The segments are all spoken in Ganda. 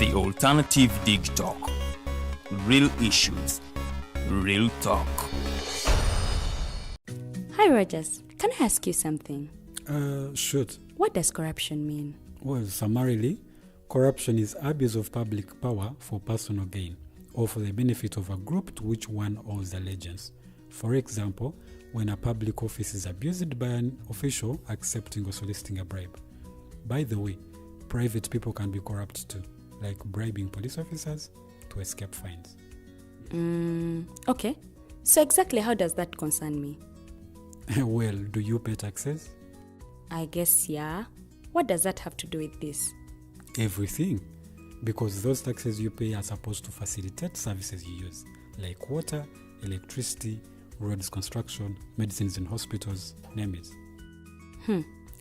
The Alternative Digitalk. Real issues, real talk. Hi, Rogers. Can I ask you something? Shoot. What does corruption mean? Well, summarily, corruption is abuse of public power for personal gain or for the benefit of a group to which one owes allegiance. For example, when a public office is abused by an official accepting or soliciting a bribe. By the way, private people can be corrupt too, like bribing police officers to escape fines. Okay. So, exactly how does that concern me? Well, do you pay taxes? I guess, yeah. What does that have to do with this? Everything. Because those taxes you pay are supposed to facilitate services you use, like water, electricity, roads construction, medicines in hospitals, name it.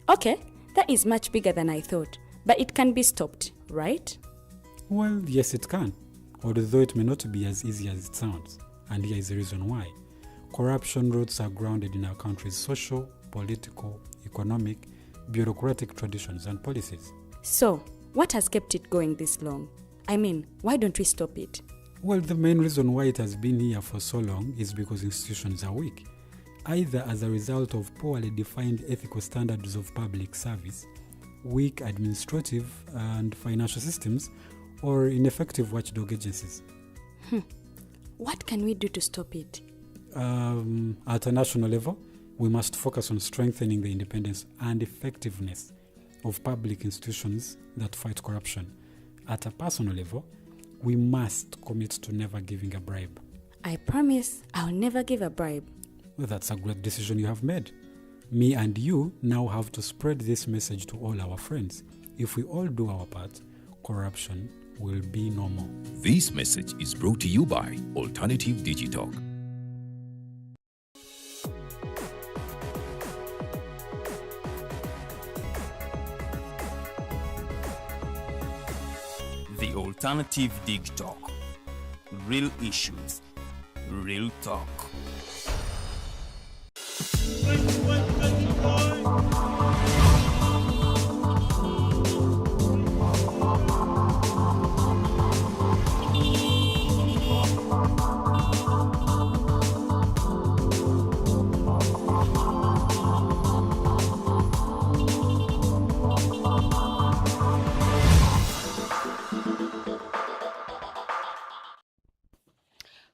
Okay, that is much bigger than I thought, but it can be stopped, right? Well, yes, it can, although it may not be as easy as it sounds. And here is the reason why. Corruption roots are grounded in our country's social, political, economic, bureaucratic traditions and policies. So, what has kept it going this long? I mean, why don't we stop it? Well, the main reason why it has been here for so long is because institutions are weak, either as a result of poorly defined ethical standards of public service, weak administrative and financial systems, or ineffective watchdog agencies. What can we do to stop it? At a national level, we must focus on strengthening the independence and effectiveness of public institutions that fight corruption. At a personal level, we must commit to never giving a bribe. I promise I'll never give a bribe. Well, that's a great decision you have made. Me and you now have to spread this message to all our friends. If we all do our part, corruption will be no more. This message is brought to you by Alternative Digitalk. The Alternative Digitalk. Real issues, real talk.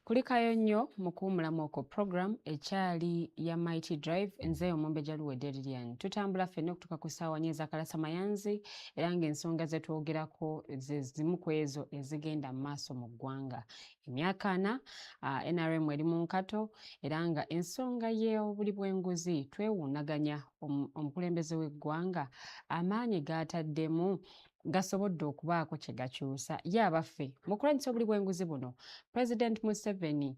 Kulikayo nnyo mu kuwumulamu okwo. Program ekyali ya Mighty Drive. Nze Omumbejja Luwedde Lilian. Tutambula ffenna okutuuka ku ssaawa 4 ez'akalasa mayanzi, era ng'ensonga ze twogerako ze zimu ku ezo ezigenda mu maaso mu ggwanga. Emyaka 40 NRM eri mu nkato, era nga ensonga y'obuli bw'enguzi twewuunaganya omukulembeze w'eggwanga amaanyi g'ataddemu gasobodde okubaako kye gakyusa. Ye abaffe, mu kulwanyisa obuli bw'enguzi buno, President Museveni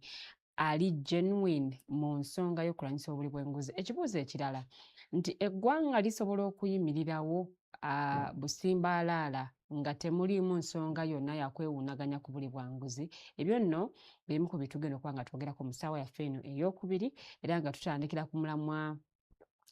ali genuine mu nsonga y'okulwanyisa obuli bw'enguzi? Ekibuuzo ekirala nti eggwanga lisobola okuyimirirawo busimbaalaala nga temuliimu nsonga yonna yakwewuunaganya ku buli bwanguzi? Ebyo nno bimu ku bitugenda okuba nga twogerako mu ssaawa yaffe eno eyokubiri, era nga tutandikira ku mulamwa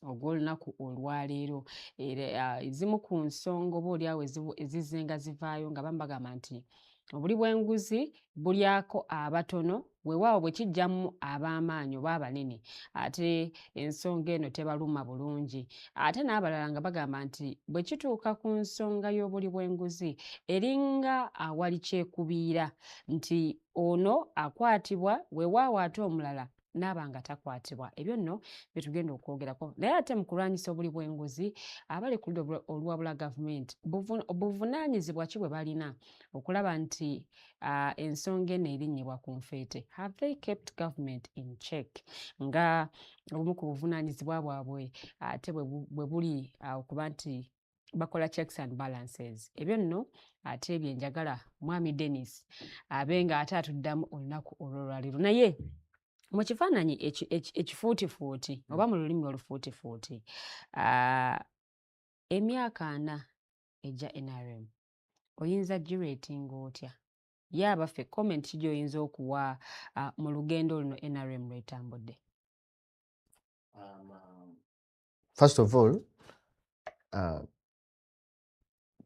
ogw'olunaku olwaleero. Era ezimu ku nsonga oba oliawo ezizzenga zivaayo nga bamu bagamba nti obuli bw'enguzi bulyako abatono, weewaawo bwe kijjamu ab'amaanyi oba abanene ate ensonga eno tebaluma bulungi, ate n'abalala nga bagamba nti bwe kituuka ku nsonga y'obuli bw'enguzi eringa awali kyekubiira nti ono akwatibwa, weewaawo ate omulala n'aba nga takwatibwa. Ebyo nno bye tugenda okwogerako. Naye ate mu kulwanyisa obuli bw'enguzi, abali ku ludda oluwabula gavumenti, buvunaanyizibwa ki bwe balina okulaba nti ensonga eno erinnyibwa ku nfeete? Have they kept government in check nga obumu ku buvunaanyizibwa bwabwe ate bwe buli okuba nti bakola checks and balances? Ebyo nno ate bye njagala Mwami Denis abe nga ate atuddamu olunaku olwolwaleero. Naye mu kifaananyi ekifuutifuuti oba mu lulimi olufuutifuuti, emyaka 40 egya NRM oyinza giratinga otya? Ye abaffe, comment ki gy'oyinza okuwa mu lugendo luno NRM lwetambudde? First of all,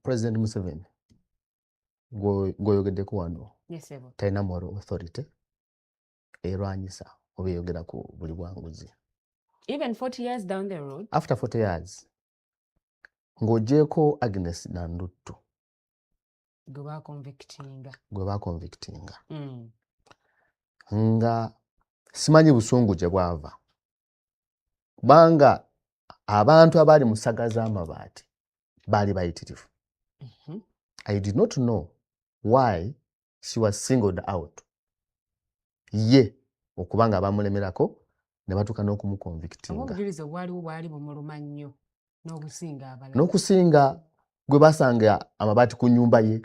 President Museveni Gw'oyogeddeko wano Yes, ssebo. talina moral authority erwanyisa oba eyogera ku buli bwanguzi. Even 40 years down the road. After 40 years, ng'ogyeko Agnes Nanduttu gwe baconvictinga. Gwe baconvictinga, nga simanyi busungu gye bwava, kubanga abantu abaali mu saga z'amabaati baali bayitirivu. I did not know why she was singled out, ye okuba nga bamulemerako ne batuuka Oba n'okumuconvictinga. Obujulizi obwaliwo bwali bumuluma nnyo n'okusinga abalala. N'okusinga gwe basanga amabaati ku nnyumba ye.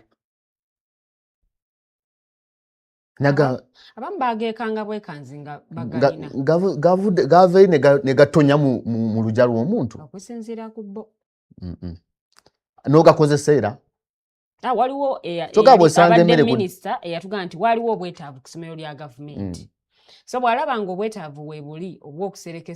Naga Abamu bageekanga bwekanzi nga bagalina. Gava eri ne gatonya mu luggya lw'omuntu. Okusinziira ku bo. N'ogakozesa era. Ah, waliwo Kyokka eyali bw'osanga abadde emmere minisita eyatugamba nti waliwo obwetaavu ku ssomero lya gavumenti. So bw'alaba nga obwetaavu weebuli obw'okusereka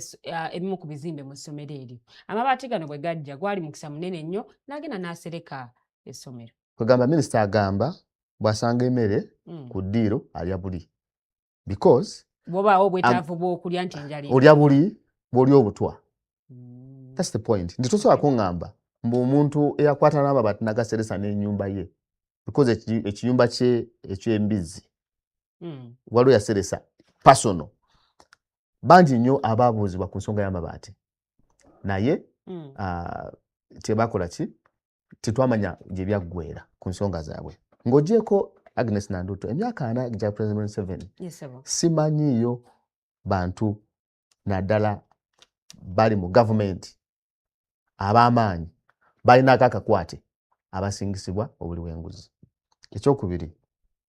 ebimu ku bizimbe mu ssomero eryo, amabaati gano bwe gajja gwali mukisa munene nnyo n'agenda n'asereka essomero. Kwegamba minisita agamba bw'asanga emmere ku ddiiro alya buli because bw'obaawo obwetaavu bw'okulya nti enjala olya buli bw'olya obutwa. That's the point, nti tosobola kuŋŋamba mbu omuntu eyakwata n'amabaati n'agaseresa n'ennyumba ye, because ekiyumba kye eky'embizzi waliwo yaseresa personal. Bangi nnyo abaabuuzibwa ku nsonga y'amabaati, naye tebakola ki, tetwamanya gye byaggweera ku nsonga zaabwe. Ng'ogyeko Agnes Nandutu, emyaka 40 gya President Museveni, Yes, ssebo. simanyiiyo bantu naddala bali mu gavumenti ab'amaanyi balinako akakwate abasingisibwa obuli bw'enguzi. Ekyokubiri,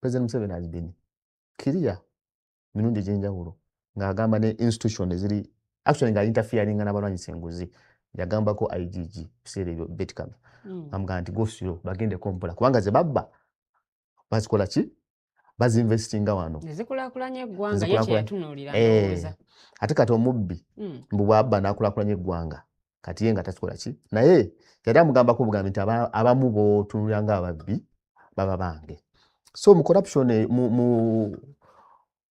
President Museveni has been clear mirundi egy'enjawulo ng'agamba ne institution eziri actually nga interferinga n'abalwanyisa enguzi. Yagambako IGG biseera ebyo Beti Kamya, amugamba nti go slow, bagendeko mpola, kubanga ze babba bazikola ki, bazinvestinga wano. Ne zikulaakulanya eggwanga ye. Zikulaakulanya. Kyeyatunuulira ndowooza. Ate kati omubbi mbu bwabba n'akulaakulanya eggwanga, kati ye nga takikola ki? Naye yali amugambako obugambi nti abamu b'otunulira nga ababbi baba bange. So mu corruption,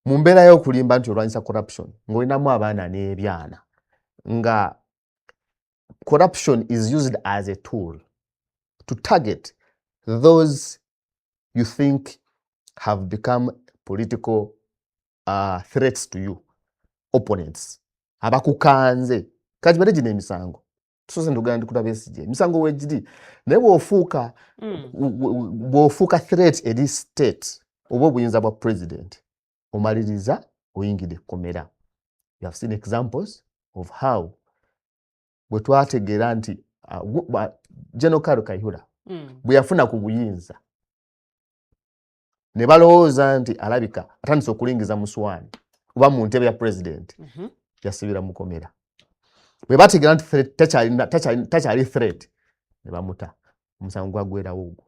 mu mbeera y'okulimba nti olwanyisa corruption ng'olinamu abaana n'ebyana, nga corruption is used as a tool to target those you think have become political threats to you, opponents abakukanze. Kati bale gino emisango tusoose ntugenda ndikuta Besigye, emisango weegiri, naye bw'ofuuka bw'ofuuka threat eri state oba obuyinza bwa president, omaliriza oyingidde ekkomera. You have seen examples of how bwe twategeera nti General Kale Kayihura bwe yafuna ku buyinza ne balowooza nti alabika atandise okulingiza muswani oba mu ntebe ya president, yasibira mukomera. Bwe bategeera nti threat takyali threat, ne bamuta, omusango gwagwerawo ogwo.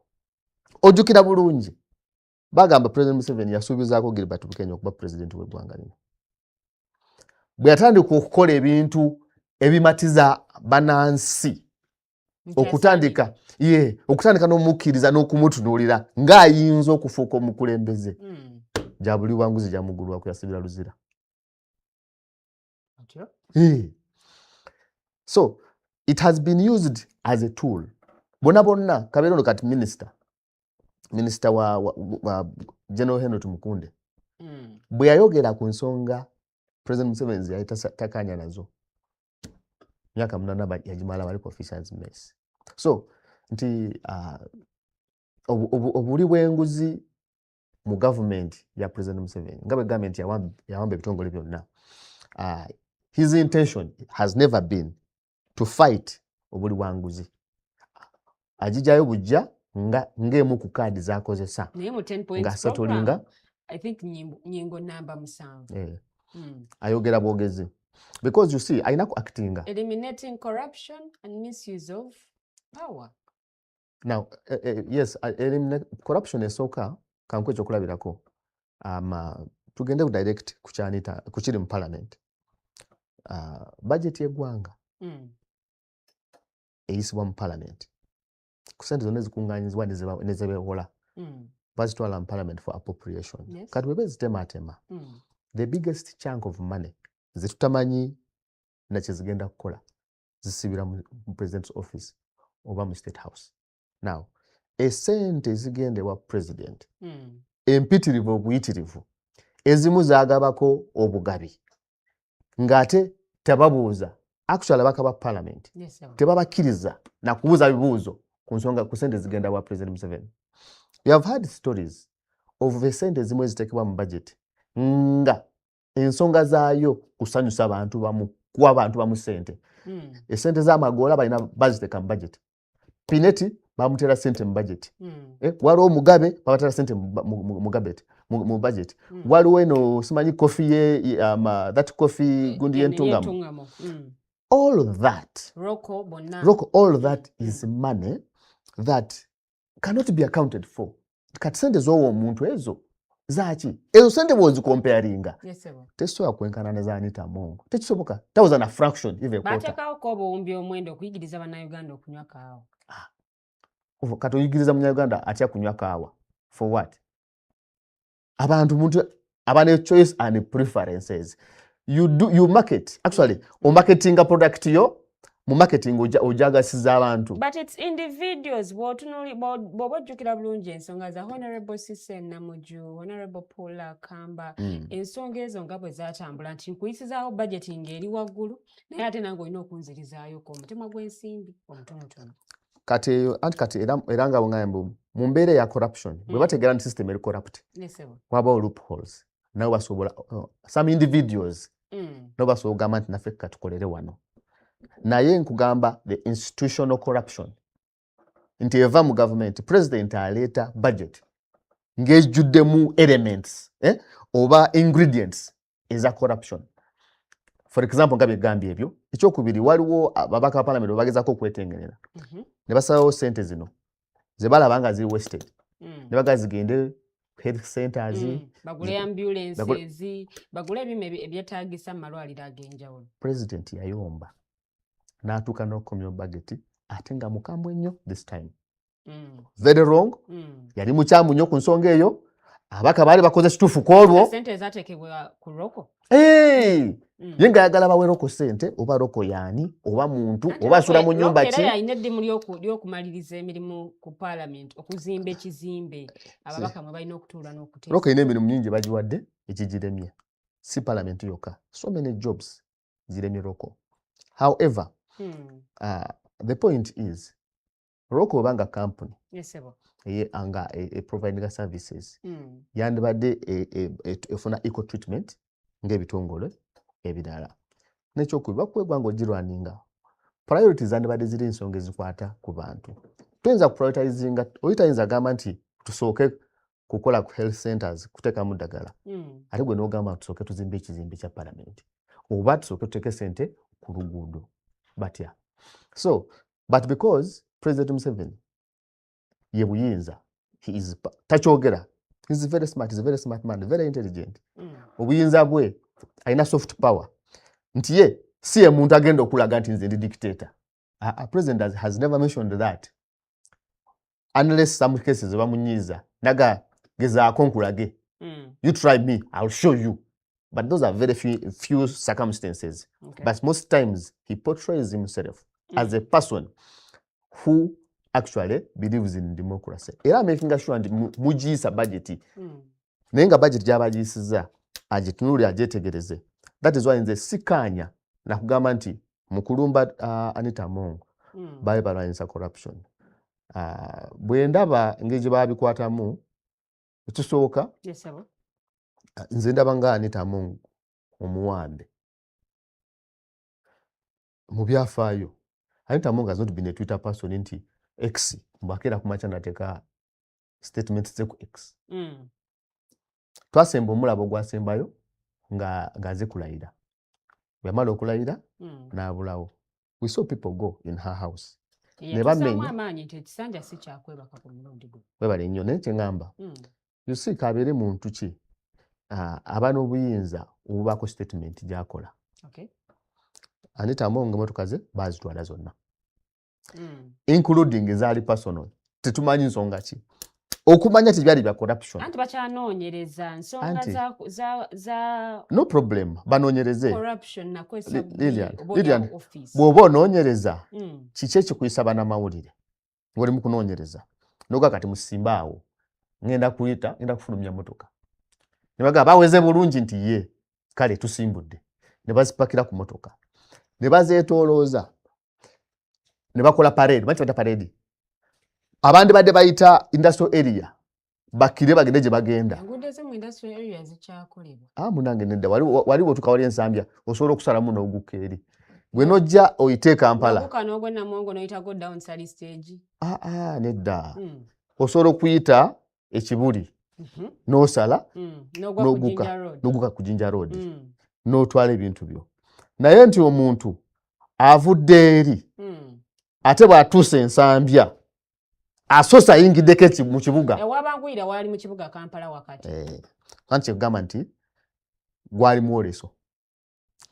Ojjukira bulungi bagamba President Museveni yasuubizaako Gilbert Bukenya okuba president w'eggwanga lino. Bwe yatandika okukola ebintu ebimatiza bannansi, Nti okutandika ye okutandika n'omukkiriza n'okumutunuulira ng'ayinza okufuuka omukulembeze, gya buli bwanguzi gyamugulwako, yasibira Luzira. Otyo? So it has been used as a tool. Bonna bonna kabeera ono kati minisita wa General Henry Tumukunde, bwe yayogera ku nsonga President Museveni yali takanya nazo, myaka 8 yagimala bali ku officers mess. So nti obuli bw'enguzi mu gavumenti ya President Museveni, nga bwe gambye nti yawamba ebitongole byonna, his intention has never been to fight obuli bwanguzi. Agijjayo bujja nga ng'emu ku kaadi zakozesa Naye mu 10 points nga settlinga. program, I think nyingo namba 7. Ayogera bwogezi because you see alina ku actinga. Eliminating corruption and misuse of power. Now, yes, eliminate corruption esooka. Kanku ekyokulabirako, tugende ku direct ku kyanita ku kiri mu parliament, budget y'eggwanga eyisibwa mu parliament ku sente zonna ezikuŋŋaanyizibwa ne zebeewola. Bazitwala mu parliament for appropriation. Kati bwe bezitematema, the biggest chunk of money zetutamanyi nakyezigenda kukola zisibira mu president's office oba mu State House. Now esente ezigenda ewa president empitirivu obuyitirivu, ezimu zagabako obugabi ng'ate tebabuuza. Actually, ababaka ba parliament Sir. tebabakkiriza nakubuuza bibuuzo ku nsonga ku sente zigenda wa President Museveni. We have had stories of esente ezimu eziteekebwa mu budget nga ensonga zaayo kusanyusa abantu bamu, kuwa abantu bamu sente. Esente z'amagoola balina baziteeka mu budget. Pinetti bamuteera sente mu budget. Eh, waliwo Omugabe babatera sente mu budget. Waliwo eno simanyi coffee ye, that coffee gundi yentungamu. Y'Entungamo. All that Roko bonna. Rock, all that is money that cannot be accounted for. Kati sente z'owa omuntu ezo zaki? Ezo sente bw'ozicomparinga, Yes, sir. tezisobola kwenkana ne za Anita Among. Tekisoboka. That was an a fraction, even a quarter. Bateekawoko obuwumbi 9 okuyigiriza Bannayuganda okunywa kaawa. Kati oyigiriza Munyayuganda atya kunywa kaawa? For what? Abantu, muntu aba ne choice and preferences. You do, you market, actually omarketinga product yo. Mu marketing ojagasiza abantu. But it's individuals. Bw'oba ojjukira bulungi ensonga za Honorable Cissy Namuju, Honorable Paula Kamba, ensonga ezo nga bwe zatambula nti nkuyisizaawo budget ng'eri waggulu, naye ate nange olina okunzirizaayoko omutima gw'ensimbi omutonotono. Kati eyo anti kati era nga bwe mbu mu mbeera eya corruption, bwe bategeera nti system eri corrupt, Yes, ssebo. wabawo loopholes, nabo basobola, some individuals nabo basobola okugamba nti naffe katukolere wano. Naye nkugamba the institutional corruption nti eva mu government, president aleeta budget ng'ejjuddemu elements, eh, oba ingredients eza corruption. For example, nga byegambye ebyo. Ekyokubiri, waliwo ababaka ba parliament bagezaako okwetengerera ne basalawo sente zino ze balaba nga ziri wasted ne bagala zigende health centers. Bagule ambulances, bagule ebyuma ebyetaagisa mu malwaliro ag'enjawulo. President yayomba n'atuuka n'okukomya budget, ate nga mukambwe nnyo this time. Very wrong. Yali mukyamu nnyo ku nsonga eyo. Ababaka baali bakoze kituufu ku olwo. Sente ezateekebwa ku Roko. Hey! Ye ng'ayagala bawe Roko sente, oba Roko yaani, oba muntu, Anti oba asula mu nnyumba Roko ki. Era yalina eddimu ly'okumaliriza emirimu ku paalamenti, okuzimba ekizimbe ababaka mwe balina okutuula n'okuteesa. Roko erina emirimu mingi bagiwadde ekigiremye, si parliament yokka. So many jobs ziremye Roko. However, the point is, Roko obanga company Yes, ssebo. eye nga e providinga services, yandibadde efuna equal treatment ng'ebitongole ebirala. Nekyokubiri, bakuwa eggwanga ogirwaninga, priorities zandibadde ziri ensonga ezikwata ku bantu. Toyinza kuprioritizinga, oli tayinza agamba nti tusooke kukola ku health centers, kuteekamu ddagala, ate gwe n'ogamba tusooke tuzimbe ekizimbe kya parliament, oba tusooke tuteeke sente ku luguudo. Batya? So but because President Museveni ye buyinza, he is takyogera, he's very smart, he's a very smart man, very intelligent. Obuyinza bwe alina soft power nti ye si ye muntu agenda okulaga nti nze ndi dictator. President has never mentioned that, unless some cases bamunyiiza naga gezaako nkulage. You try me, I'll show you. But those are very few circumstances. But most times he portrays himself as a person who actually believes in democracy, era making sure nti mugiyisa budget. Naye nga budget gy'aba agiyisizza, agitunuulire, agyetegereze. That is why nze sikaanya nakugamba nti mukulumba Anita Among baali balwanyisa corruption. Bwe ndaba engeri gye babikwatamu, ekisooka, Yes, ssebo. Nze ndaba nga Anita Among omuwambe. Mu byafaayo, Anita Among has not been a Twitter person nti X mbwakeera kumakya nateeka statement ze ku X. Twasemba omulaba ogwasembayo nga ng'aze kulayira. Bwe yamala okulayira, n'abulawo. We saw people go in her house ne Yatussaamu bamenya. amaanyi nti ekisanja si kyakwebaka ku mulundi guno. Webale nnyo, naye kyeŋŋamba, you see, kabeere muntu ki, aba n'obuyinza obubaako statement gy'akola. Anita Among emotoka ze baazitwala zonna, including ezaali personal. Tetumanyi nsonga ki. Okumanya ti byali bya corruption. Anti bakyanoonyereza nsonga Anti- za No problem, banoonyereze. corruption nakozesa Lilian, bubi oba Lilian, olyawo office. Bw'oba onoonyereza, kiki ekikuyisa bannamawulire ng'oli mu kunoonyereza? Noga kati musimbe awo, ngenda kuyita, ngenda kufulumya motoka. Ne bagamba baweze bulungi nti ye kale tusimbudde, ne bazipakira ku motoka ne bazeetoolooza ne bakola parade. Manyi bayita parade, abandi badde bayita industrial area, bakire bagende gye bagenda. Enguudo ezimu industrial area zikyakolebwa. Ah, munange nedda, wali wotuuka wali Ensambya osobola okusalamu n'ogukka eri gwe nojja oyite e Kampala. Oguka n'ogwa Namuwongo n'oyita go down Sali stage. Ah, ah, nedda, osobola okuyita Ekibuli n'osala N'ogwa ku n'oguka Jinja Road. N'oguka ku Jinja Road n'otwala ebintu byo. Naye nti omuntu avudde eri ate bw'atuusa Ensambya asoose ayingiddeko mu kibuga. Ewabanguyira waali mu kibuga Kampala wakati. Eh, anti kyekugamba nti gwali mwoleso,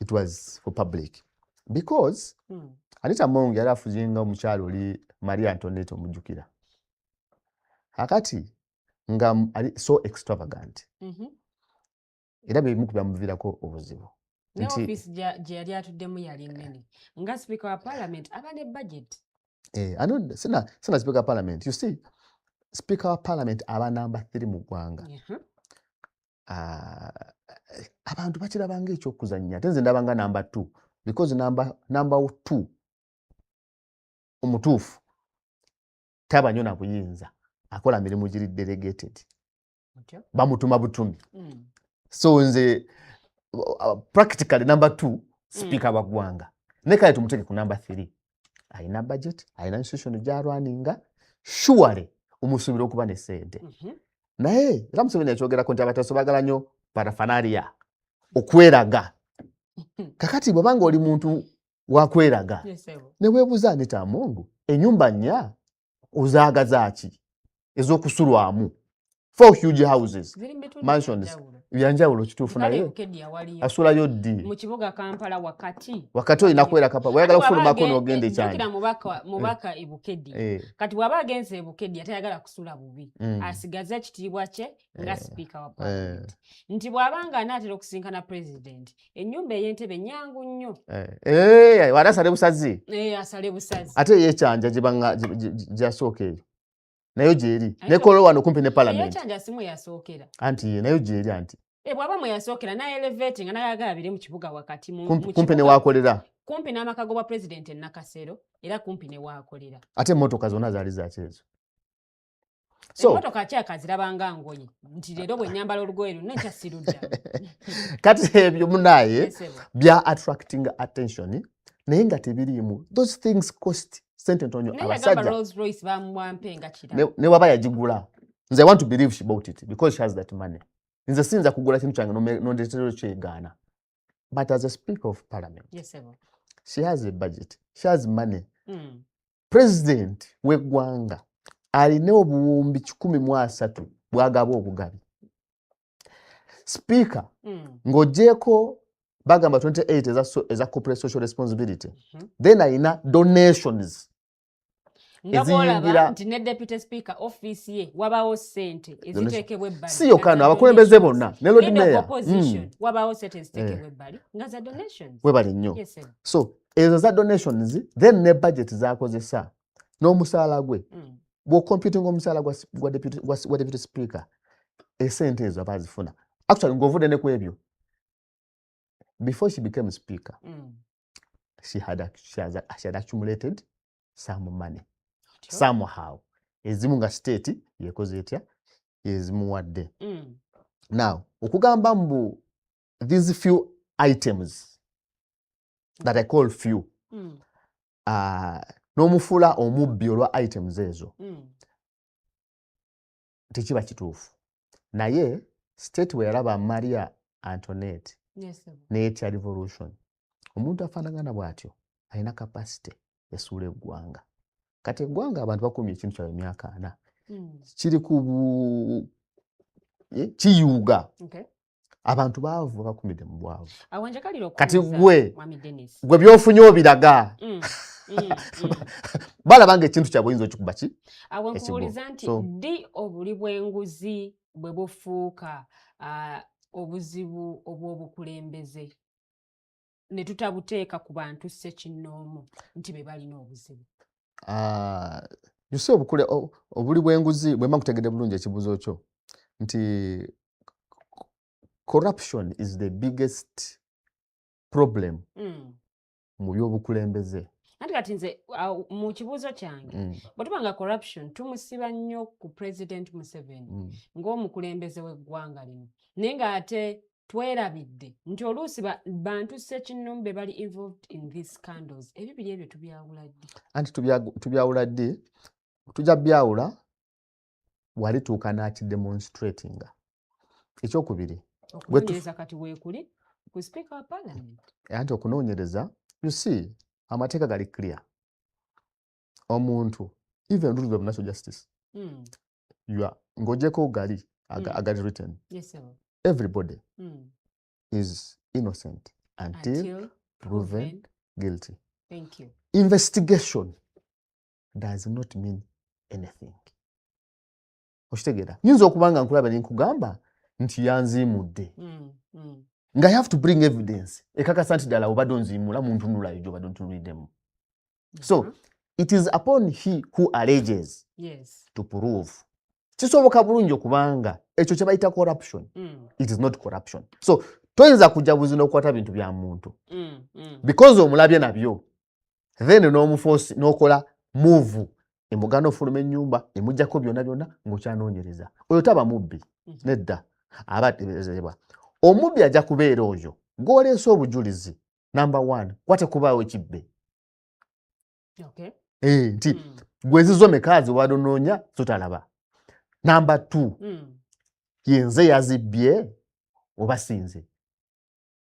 it was for public because Anita Among yali afuzinga omukyalo oli Maria Antoinette, omujjukira? Akati nga ali so extravagant, era byebimu ku byamuviirako obuzibu. Ne ofiisi gye yali atuddemu yali nnene. Nga sipiika wa parliament aba ne budget. Eh, ano sina speaker wa parliament. You see, speaker wa parliament aba number 3 mu ggwanga. Ah, abantu bakirabanga ekyokuzannya, ate nze ndabanga number 2 because number 2 omutuufu taba nnyo na buyinza, akola mirimu giri delegated. Otyo? Bamutuma butumi. So nze practically number 2 speaker wa ggwanga, ne kale tumuteeke ku number 3, alina budget, alina institution gy'alwaninga, surely omusuubira okuba ne ssente. Naye era Museveni yakyogerako nti Abateeso baagala nnyo paraphernalia, okweraga. Kakati bw'obanga oli muntu wakweraga, Yes, sir. ne weebuuza, Anita Among, ennyumba nnya ozaagaza ki ez'okusulwamu? Four huge houses, Ziri mu bitundu mansions. byanjawulo. Byanjawulo, kituufu. Kale Naye Bukedea waliyo. asulayo ddi? Mu kibuga Kampala wakati. Wakati olina kwera Kampala, oyagala Ate bw'aba kufulumako n'ogenda jjukira ekyanya. mubaka e Bukedea. Kati bw'aba agenze e Bukedea tayagala kusula bubi. Asigaze ekitiibwa kye nga sipiika wa parliament. Nti bw'aba nga anaatera okusinkana president, ennyumba ey'entebe nnyangu nnyo. Eh, wali asale busazi. Eh, asale busazi. Ate eyekyanja gyasooka eyo nayo gyeri Ayinza nekola wano kumpi ne parliament. Eyekyanja si mwe yasookera. Anti ye nayo gyeri anti. Eh, bw'aba mwe yasookera n'elevating n'ayagala bire mu kibuga wakati Kumpi kumpi ne wakolera. Kumpi n'amaka g'obwa president e Nakasero, era kumpi ne waakolera. Ate emmotoka zonna zaali zakyezo, so Emmotoka akyakaziraba nga ngoye nti leero bwe nnyambala olugoye luno enkya sirudda. Kati ebyo munaye Yes, sebo. bya attracting attention, naye nga tebiriimu. Those things cost sente ntonyo. Naye yagamba Abasajja Rolls Royce bamuwampe nga kirabo. Ne waba yagigula, nze I want to believe she bought it because she has that money. Nze siyinza kugula kintu kyange nondeetera kyegaana. But as a speaker of parliament, Yes, sebo. she has a budget, she has money. President w'eggwanga alina 130,000 bw'agaba obugabi. Speaker, ng'oggyeko bagamba 28 eza corporate social responsibility, then alina donations Nga bw'olaba eziyingira. nti ne deputy speaker office ye wabaawo ssente eziteekebwa ebbali Si yokka nga no za abakulembeze donations. bonna ne Lord Leader of Mayor. opposition, wabaawo ssente eziteekebwa ebbali nga za donations. Webale nnyo. Yes, sir. So ezo za donations, then ne budget zakozesa n'omusaala gwe. Bw'ocomputinga omusaala gwa deputy speaker, esente ezo aba azifuna. Actually, ng'ovudde ne ku ebyo, before she became speaker, she had accumulated some money Otyo? somehow, ezimu nga state yekoze etya, yezimuwadde. Now okugamba mbu these few items that I call few, n'omufuula omubbi olwa items ezo, tekiba kituufu. Naye state bwe yalaba Maria Antoinette Yes, sir. n'etya revolution, omuntu afaanagana bw'atyo alina capacity esuula eggwanga. Kati eggwanga abantu bakumye ekintu kyabwe emyaka 40, kiri ku kiyuuga. Abantu baavu, bakumidde mu bwavu. Awo njagalira Kati okubuuza, gwe Mwami Dennis. gwe byofunye obiraga. Balaba nga ekintu kyabwe oyinza okikuba ki Awo ekigwo. nkubuuliza nti ddi obuli bw'enguzi bwe bufuuka obuzibu obw'obukulembeze ne tutabuteeka ku bantu ssekinnoomu nti be balina obuzibu? Ah, you see, obuli bw'enguzi, bwe mba nkutegedde bulungi ekibuuzo kyo, nti corruption is the biggest problem mu by'obukulembeze. Anti kati nze awo, mu kibuuzo kyange, bwe tuba nga corruption tumusiba nnyo ku President Museveni ng'omukulembeze w'eggwanga lino, naye ng'ate twerabidde nti oluusi bantu ssekinnoomu be bali involved in these scandals. Ebibiri ebyo tubyawula ddi? Anti tubyawula ddi? Tujja byawula walituuka n'akidemonstratinga. Ekyokubiri, Okunoonyereza kati weekuli ku Speaker wa Parliament. Anti okunoonyereza, you see, amateeka gali clear. Omuntu, even rules of natural justice, you are, ng'ogyeko gali agali written, Yes, sir. everybody is innocent until until proven proven guilty. Thank you. Investigation does not mean anything. Okitegeera? Nyinza okuba nga nkulaba nenkugamba nti yanziimudde, nga I have to bring evidence ekakasa nti ddala obadde onziimula mu ntunulayo gyobadde ontunuliddemu. So it is upon he who alleges to prove. Kisoboka bulungi okubanga ekyo kye bayita corruption, it is not corruption. So toyinza kujja buzi n'okukwata bintu bya muntu because omulabye nabyo, then n'omuforce n'okola move emugana ofuluma ennyumba, emugjako byonna byonna ng'okyanoonyereza. Oyo taba mubbi. Nedda, aba ateeberezebwa. Omubbi ajja kubeera oyo gw'oleese obujulizi. Number one, kwate kubaawo ekibbe. Nti gwe zizo meka zewabadde onoonya zotalaba? Number two, yenze yazibbye oba sinze?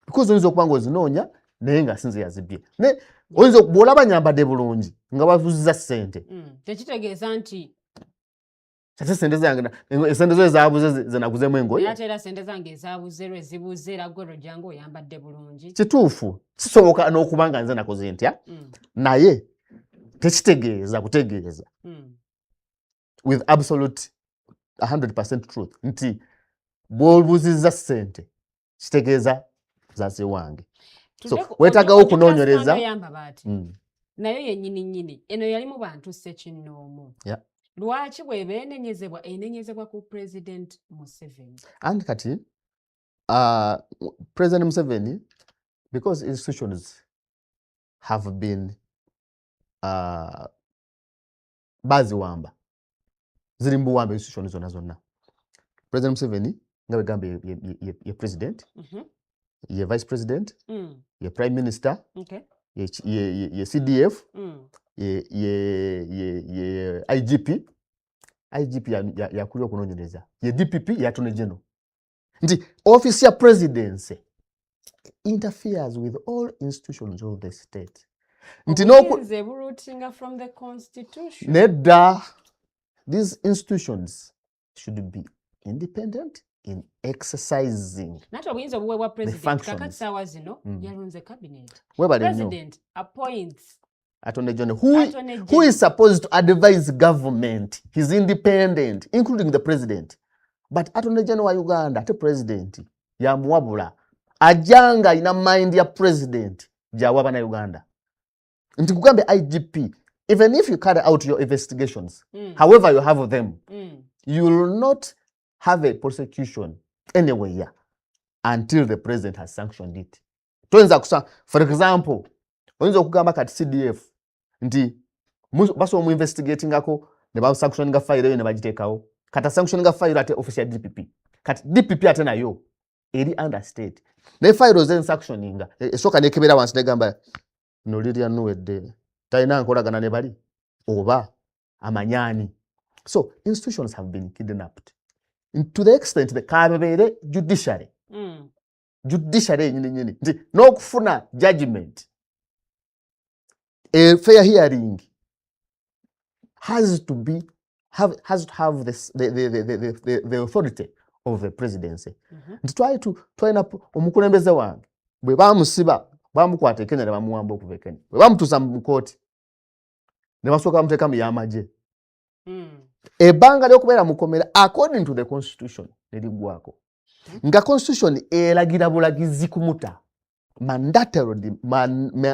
Because oyinza okuba nga ozinoonya naye nga sinze yazibbye. Ne oyinza bw'olaba nyambadde bulungi nga bavuziza ssente, Tekitegeeza nti ate sente zange esente zo ezabuze zenaguzemu engoye. Naye ate era sente zange ezabuze lwe zibuze, era gwe lwojjanga oyambadde bulungi. Kituufu, kisoboka n'okuba nga nze nakoze ntya, naye tekitegeeza kutegeeza with absolute 100% truth nti bw'obuzizza ssente kitegeeza zaziwange. So, Tudde weetaagawo okunoonyereza. Oyamba baati nayo yennyini nnyini eno yali mu bantu ssekinnoomu. Lwaki bw'eba enenyezebwa, enenyezebwa ku President Museveni? And kati President Museveni, because institutions have been baziwamba, ziri mu buwambe institutions zonna zonna. President Museveni nga bwegamba ye president, ye vice president, ye prime minister, ye CDF, ye IGP. IGP yakulira okunoonyereza, ye DPP, ye attorney general, nti office ya presidency interferes with all institutions of the state, nti Obuyinza eburootinga from the constitution. Nedda, these institutions should be independent in exercising Nati obuyinza obuweebwa president functions. Kakati saawa zino yalonze cabinet. Webale nnyo. President appoints attorney general who, Attorney who General. is supposed to advise government. He's independent, including the president, but attorney general wa Uganda, ate president yamuwabula, ajjanga alina mind ya president gyawa bannayuganda, nti kugambe IGP, even if you carry out your investigations, however you have them, you will not have a prosecution anywhere until the president has sanctioned it. Toyinza kusa, for example, oyinza okugamba kati CDF nti basobola mu investigatingako ne basanctioninga fayiro eyo ne bagiteekawo. Kati asanctioninga fayiro ate office ya DPP. Kati DPP ate nayo eri under state, naye fayiro zensanctioninga esooka nekebera wansi negamba no lirya nuwedde talina nkolagana ne bali oba amanyaani. So institutions have been kidnapped to the extent that kabebeere judiciary, judiciary yenyini nyini, nti n'okufuna judgment, a fair hearing has to have this, the authority of the presidency. Nti twali twalina omukulembeze wange bwe bamusiba, bamukwata e Kenya ne bamuwamba okuva e Kenya, bwe bamutuusa mu kooti. Ne basooka bamuteeka mu y'amagye. Ebbanga ly'okubeera mukomera according to the constitution ne liggwako, nga constitution eragira bulagizi kumuta,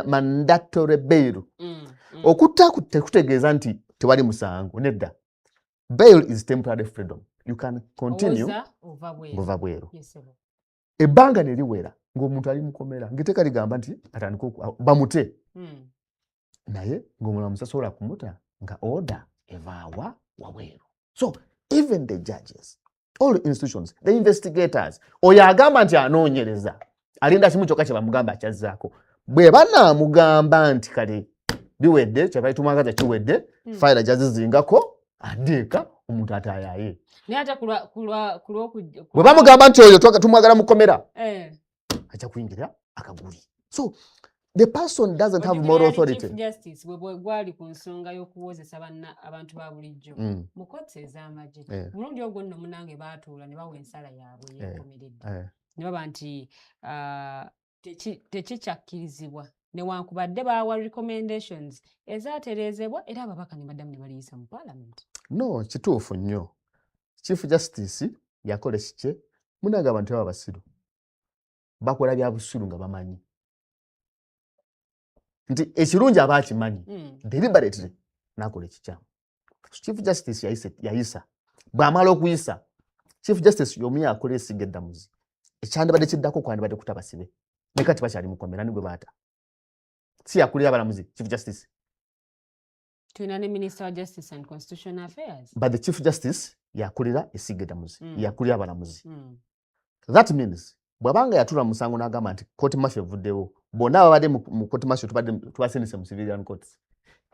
mandatory bail. Okutta tekutegeeza nti tewali musango, nedda. Bail is temporary freedom, you can continue. Owoza ova bweru. Ng'ova bweru. Yes, sir. Ebbanga ne liwera ng'omuntu ali mukomera, ng'etteeka ligamba nti atandike bamute, naye ng'omulamuzi tasobola kumuta nga order evaawa wabweru. So even the judges, all institutions, the investigators, oyo agamba nti anoonyereza alinda kimu kyokka kye bamugamba akyazzaako. Bwe banaamugamba nti kale biwedde, kyebali tumwagaza kiwedde, fayira gyazizingako, addeeka omuntu ataayaye. Naye ate kulw'okujja Bwe bamugamba nti oyo tumwagala mukomera, ajja kuyingira akaguli. So the person doesn't have Ojjukira moral yali authority. Chief Justice bwe gwali ku nsonga y'okuwozesa banna abantu ba bulijjo mu kooti ez'amagye, omulundi ogwo nno munange baatuula ne bawa ensala yaabwe yeekomeredde, ne baba nti tekikyakkirizibwa newankubadde baawa recommendations ezaatereezebwa, era ababaka ne baddamu ne baliyisa mu parliament. No, kituufu nnyo. Chief Justice yakola ekikye. Munange, abantu baba basiru, bakola bya busiru nga bamanyi nti ekirungi aba akimanyi, deliberately nakola ekikyamu. Chief Justice yayisa, bw'amala okuyisa, Chief Justice y'omu yakola esiga eddamuzi. Ekyandibadde kiddako kwandibadde kuta basibe, naye kati bakyali mukomera. Ni gwe baata si yakulira abalamuzi, Chief Justice? Tulina ne Minister wa Justice and Constitutional Affairs. But the Chief Justice yakulira esiga eddamuzi, yakulira abalamuzi. That means bw'abanga yatula mu musango n'agamba nti court martial evuddewo, bonna ababadde mu court martial tubadde tubasindise mu civilian courts,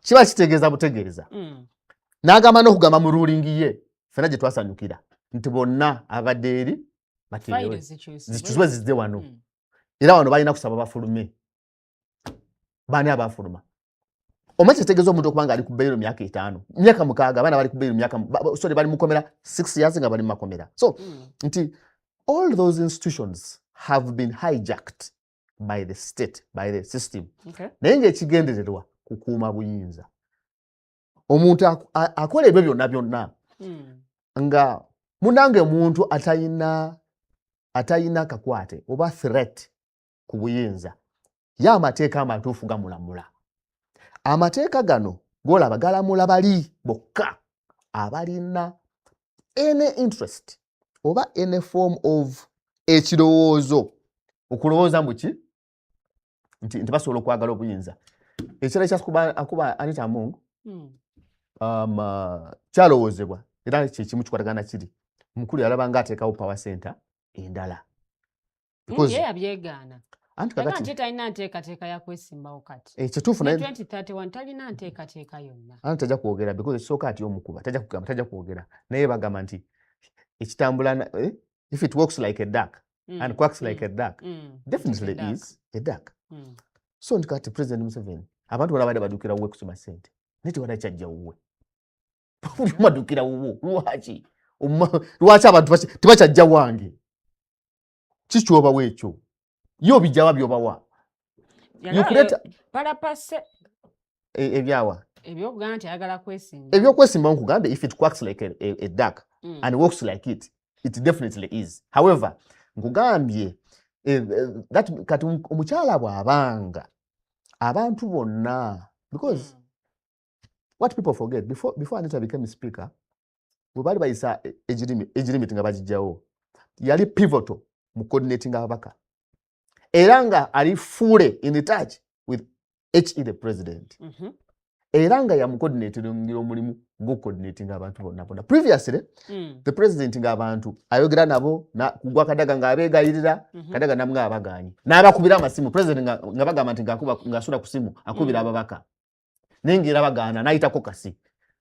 kiba kitegeeza butegeeza. N'agamba n'okugamba mu ruling ye ffenna gye twasanyukira nti bonna abadde eri bateerewe, Fayiro zikyusibwe. Zikyusibwe zizze wano. Era wano balina kusaba bafulume. Baani abafuluma? Omanyi kitegeeza omuntu okuba nga ali ku bail myaka 5, myaka 6, abaana bali ku bail myaka sorry, bali mukomera 6 years nga bali mu makomera. So nti all those institutions have been hijacked by the state, by the system, naye ng'ekigendererwa kukuuma buyinza. Omuntu akola ebyo byonna byonna, nga munange omuntu atayina kakwate oba threat ku buyinza, ye amateeka amatuufu gamulamula. Amateeka gano golaba galamula bali bokka abalina any interest oba any form of ekirowoozo, okulowooza mbuki nti basobola okwagala obuyinza. Ekirala ekyakuba akuba Anita Among, kyalowoozebwa era kyekimu kikwatagana kiri mukulu yalaba nga ateekawo power center endala. Ye yabyegaana. Anti Yaga kakati nti talina nteekateeka ya kwesimbawo kati. Ekituufu ne naye 2031 talina nteekateeka yonna. Anti tajja kwogera because ekisooka ati omukuba tajja kugamba, tajja kwogera, naye bagamba nti ekitambula if it walks like a duck and quacks like a duck, definitely It's a duck. is a duck. So nti kati President Museveni, abantu bonna badde baddukira wuwe kusoma ssente, naye tewali kyajja wuwe. Buli omu addukira wuwo. Lwaki? Lwaki abantu tebakyajja wange? Kikyobawo ekyo ye obijjawa byobawa? Yagala palapase. Ebyawa? Ebyokugamba nti ayagala kwesimba. Ebyokwesimbako nkugambe, if it quacks like a duck and walks like it, it definitely is. However, nkugambye that kati omukyala bw'abanga abantu bonna, because what people forget, before Anita became speaker, bwe baali bayisa age limit nga bagijjawo, yali pivotal mu coordinating ababaka, era nga ali fully in touch with he the president, era nga yamucoordinatingira omulimu gw'okucoordinating abantu bonna bonna. Previously, the president ng'abantu ayogera nabo kugwa Kadaga ng'abeegayirira, Kadaga namu ng'abagaanyi n'abakubira amasimu. President nga bagamba nti ng'asula ku simu akubira ababaka, naye ng'era bagaana n'ayitako kasi.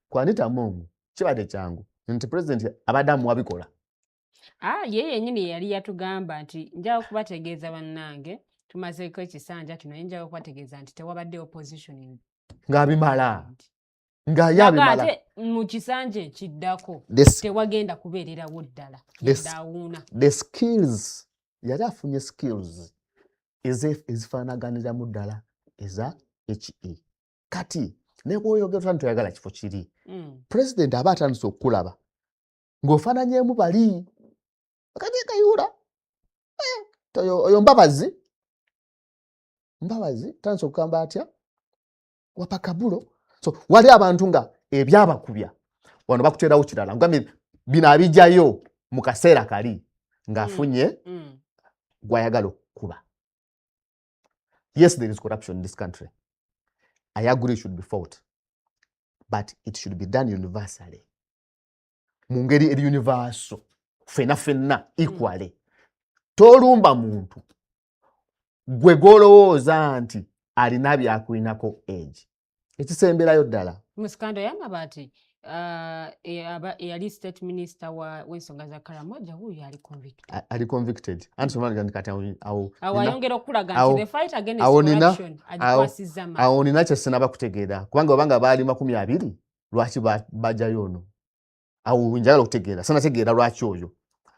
Ku Anita Among kibadde kyangu nti president abadde amuwa bikola. Ah, ye yennyini yali yatugamba nti njawo kubategeeza bannange, tumazeeko ekisanja kino, naye njawo kubategeeza nti tewabadde opposition in Ng'abimala. parliament. Nga ye Naga abimala. Ate mu kisanja ekiddako tewagenda kubeererawo ddala. Yeddaawuuna. The skills, yali afunye skills ezifaanaganiramu ddala eza he. Kati Ne bw'oyogera nti toyagala kifo kiri, president aba atandise okukulaba ng'ofaananyeemu bali kati Kayihura, oyo Mbabazi, Mbabazi tandise okugamba atya Wapakabulo. So wali abantu nga ebyabakubya wano bakuteerawo kirala, ngambye bino abijjayo mu kaseera kali ng'afunye gwayagala okukuba. Yes, there is corruption in this country. I agree it should be fought, but it should be done universally, mu ngeri eri universal, ffenna ffenna equally. Tolumba muntu gwe gw'olowooza nti alina byakulinako age. Ekisemberayo ddala, mu scandal y'amabaati, eyali state minister w'ensonga za Karamoja wuuyo ali convicted. Ali convicted, anti somali kati awo awo ayongera okulaga nti the fight against corruption agikwasizza maanyi. Awo nina kye sinaba kutegeera, kubanga obanga baali 20, lwaki bajjayo ono? Awo njagala okutegeera, sinategeera lwaki oyo,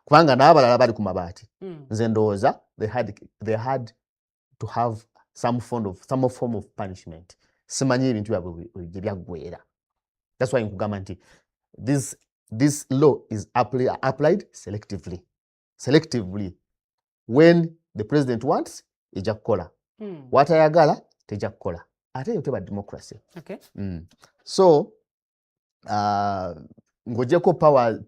kubanga n'abalala bali ku mabaati. Nze ndowooza they had to have some form of punishment. Simanyi ebintu byabwe gye byaggweera. That's why nkugamba nti this law is applied selectively. When the president wants, ejja kukola, watayagala tejja kukola. Ate eyo teba democracy. So ng'ogyeko power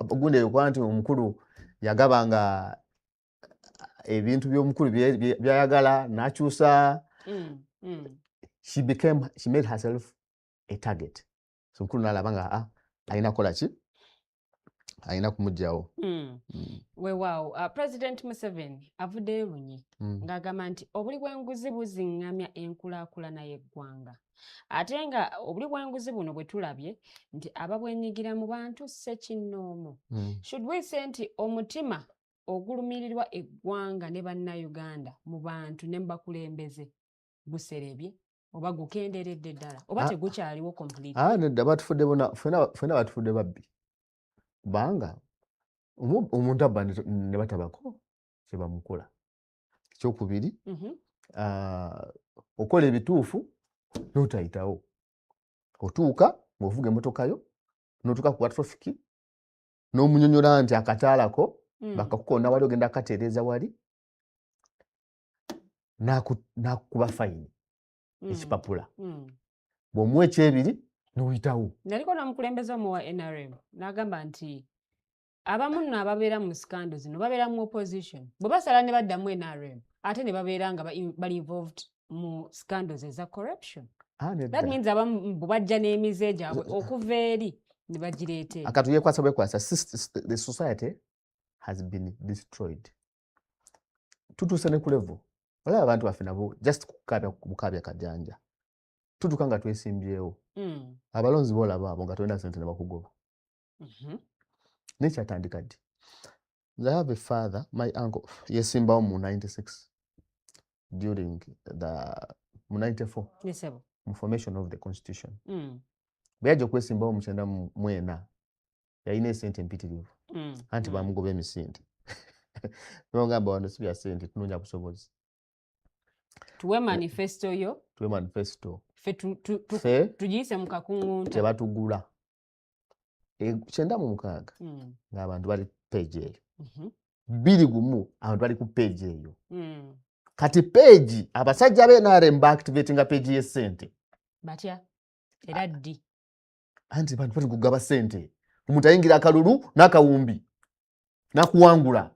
gundi eyo, kuba nti omukulu yagaba nga ebintu by'omukulu byayagala n'akyusa, she made herself a target. So omukulu n'alaba nga alina kukola ki, alina kumugjawo. Weewaawo, President Museveni avuddeyo lunye ng'agamba nti obuli bw'enguzi buziŋŋamya enkulaakulana y'eggwanga, ate nga obuli bw'enguzi buno bwe tulabye nti ababwenyigira mu bantu ssekinnoomu. Should we say nti omutima ogulumirirwa eggwanga ne Bannayuganda mu bantu ne mu bakulembeze guserebye oba gukenderedde ddala oba tegukyaliwo completely? Ah, nedda, batufudde bona ffenna batufudde babbi, kubanga omuntu abba ne batabako kyebamukola. Ekyokubiri, okola ebituufu n'otayitawo, otuuka ng'ovuga emmotoka yo n'otuuka ku traffic n'omunyonyola nti akataalako bakakukoona wali, ogenda katereeza wali, n'akukuba fayini, ekipapula. Bw'omuwa ekyebiri n'oyitawo. Naliko n'omukulembeze omu wa NRM n'agamba nti abamu nno ababeera mu scandal zino babeera mu opposition, bwe basala ne baddamu NRM ate ne babeera nga bali involved mu scandals eza corruption. Ah, nedda. That means abamu bwe bajja n'emize gyabwe okuva eri ne bagireeta eno. Akatu yekwasa bwekwasa. The society has been destroyed. Tutuuse ne ku level olaba abantu baffe nabo just kukabya bukabya kajanja, tutuuka nga twesimbyewo, abalonzi boolaba abo nga tolina sente ne bakugoba. Naye kyatandika ddi? I have a father, my uncle, yesimbawo mu 96, during the mu 94, Yes, sir. mu formation of the constitution. Bwe yajja okwesimbawo mu 94, yalina esente empitirivu, anti bamugoba emisinde, bamugamba wano si bya sente, tunoonya busobozi. Tuwe manifesto yo. Tuwe manifesto. Ffe ffe tugiyise mu kakuŋŋunta. Tebatugula. 96, ng'abantu bali ku page eyo. 21, abantu bali ku page eyo. Kati page, abasajja b'NRM baactivatinga page y'essente. Batya era ddi? Anti bantu bali kugaba ssente, omuntu ayingira akalulu n'akawumbi n'akuwangula,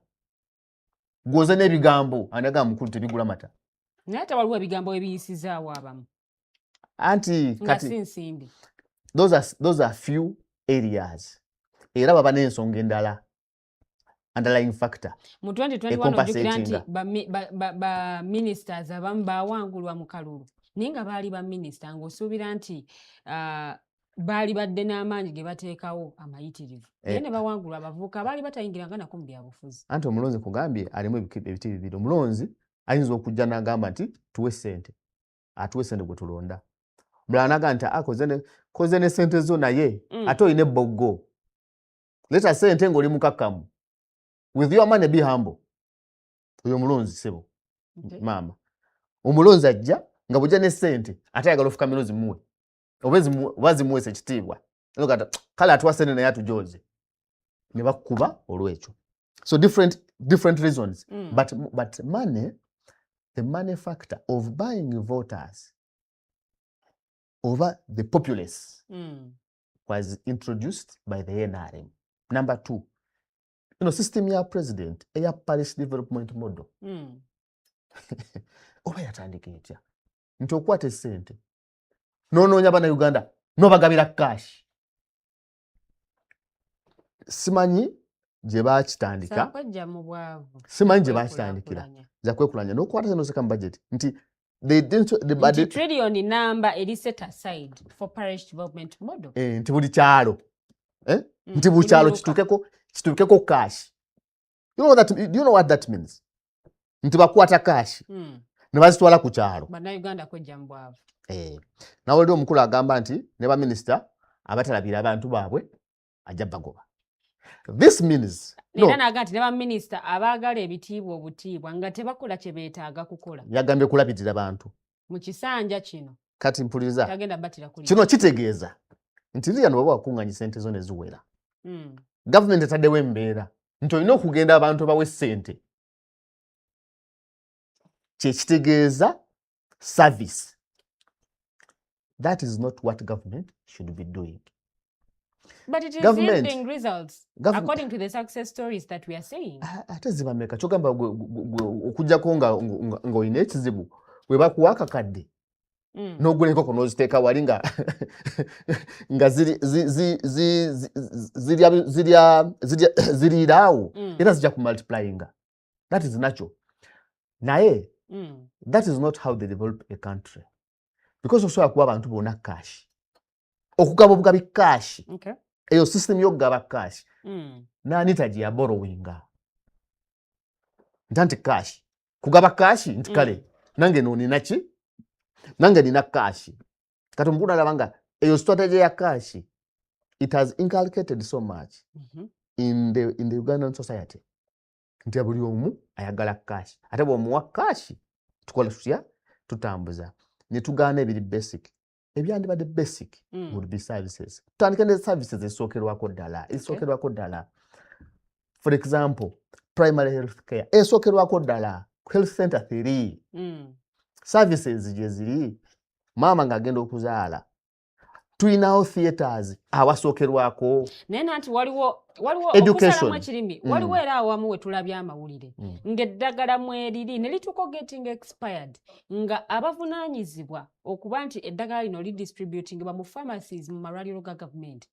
gwoze n'ebigambo anaga mukulu tebigula mata. Naye ate waliwo ebigambo ebiyisizaawo abamu Anti nga kati si nsimbi. Those are few areas, era baba n'ensonga endala, underlying factor Mu 2021 ojjukira nti ecompensatinga. Ba ministers abamu bawangulwa mu kalulu, naye nga baali ba minisita ng'osuubira nti baali badde n'amaanyi ge bateekawo amayitirivu, naye ne bawangulwa abavubuka baali batayingiranga nako mu byabufuzi. Anti omulonzi kugambye alimu ebiti bibiri. Omulonzi ayinza okujja n'agamba nti tuwe sente, atuwe sente gwe tulonda. Omulala n'agamba nti "Ah, koze ne sente zo, naye ate olina ebboggo, leeta sente ng'oli mukakkamu. With your money be humble." Oyo omulonzi, sebo. Maama, omulonzi ajja nga bw'ojja ne sente ate ayagala ofukamira ozimuwe. Oba zimuweesa ekitiibwa. Kati kale atuwa sente naye atujoze, ne bakuba olwekyo. So different reasons, but money, the money factor of buying voters over the populace was introduced by the NRM. Number two, system ya president eya parish development model oba yatandika etya, nti okwata esente nonoonya bannayuganda nobagabira cash? Simanyi gye bakitandika. Sakwejja mu bwavu. Simanyi gye bakitandikira. Kwekulaakulanya. Zakwekulanya nokwata sente noseka mu budget nti they didn't, the, Nti trillion namba eri set aside for parish development model. Nti buli kyalo nti buli kyalo Buli muluka. Kituukeko cash. You know what that means? Nti bakwata cash ne bazitwala ku kyalo. Bannayuganda kwejja mu bwavu. Nawe oli omukulu agamba nti ne baminisita abatalabira abantu baabwe ajja bagoba. This means no, Era naga nti ne baminisita abaagala ebitiibwa obutiibwa nga tebakola kye beetaaga kukola yagambye kulabirira bantu mu kisanja kino Kati mpuliriza. Tagenda batira kuli. Kino kitegeeza nti liyano baba wakuŋŋanya sente zo ne ziwera, gavumenti etaddewo embeera nti olina okugenda abantu bawe ssente, kyekitegeeza service. That is not what government should be doing. But it is yielding results according to the success stories that we are seeing. Ate zibameka? Kyogamba okuggyako ng'olina ekizibu, bwe bakuwa akakadde n'ogula enkoko n'oziteeka wali nga ziriira awo, era zijja kumultiplyinga. That is natural, naye that is not how they develop a country, because osobola kuwa abantu bonna cash, okugaba obugabi cash, eyo system y'okugaba cash, n'Anita gye yaborrowinga nti cash, kugaba cash, nti kale nange nonina ki, nange nina cash. Kati omukulu alaba nga eyo strategy ya cash, it has inculcated so much in the Ugandan society nti buli omu ayagala cash, ate bw'omuwa cash tukola tutya? Tutambuza ne tugaana ebiri basic, ebyandibadde basic would be services. Tutandike ne services esookerwako ddala, esookerwako ddala, for example primary health care esookerwako ddala, health center 3 services gye ziri. Maama ng'agenda okuzaala, tulinawo theatres awasookerwako. Naye nanti waliwo Education. okusalamu ekirimi. Waliwo era awamu we tulabye amawulire ng'eddagala mweriri ne lituuka getting expired, nga abavunaanyizibwa okuba nti eddagala lino lidistributingibwa mu pharmacies mu malwaliro ga gavumenti,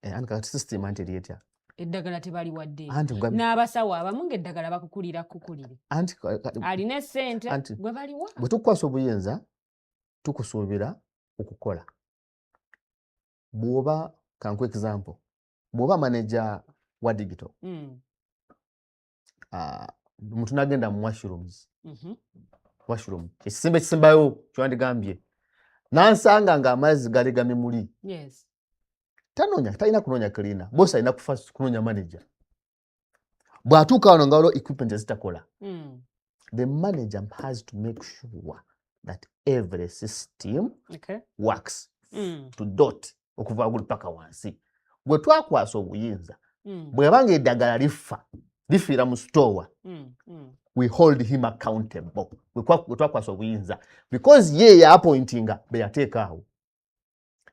Anti kati system anti eri etya? Eddagala tebaliwadde. Anti N'abasawo abamu ng'eddagala bakukulira kukulire. Anti Alina essente Anti gwe baliwa. Bwe tukukwasa obuyinza, tukusuubira okukola. Bw'oba, kanku example, bw'oba manager wa digital, omuntu n'agenda mu washrooms, washroom, ekisimba ekisimbayo kyewandigambye, n'ansanga ng'amazzi gali gamimuli, tanoonya, talina kunoonya cleaner, boss alina kufa kunoonya manager. Bw'atuuka wano nga waliwo equipment ezitakola, the manager has to make sure that every system works to dot, okuva waggulu paka wansi. Bwe twakwasa obuyinza, bw'ebanga eddagala lifa, lifiira mu store, we hold him accountable. Bwe twakwasa obuyinza, because ye yaappointinga be yateeka awo,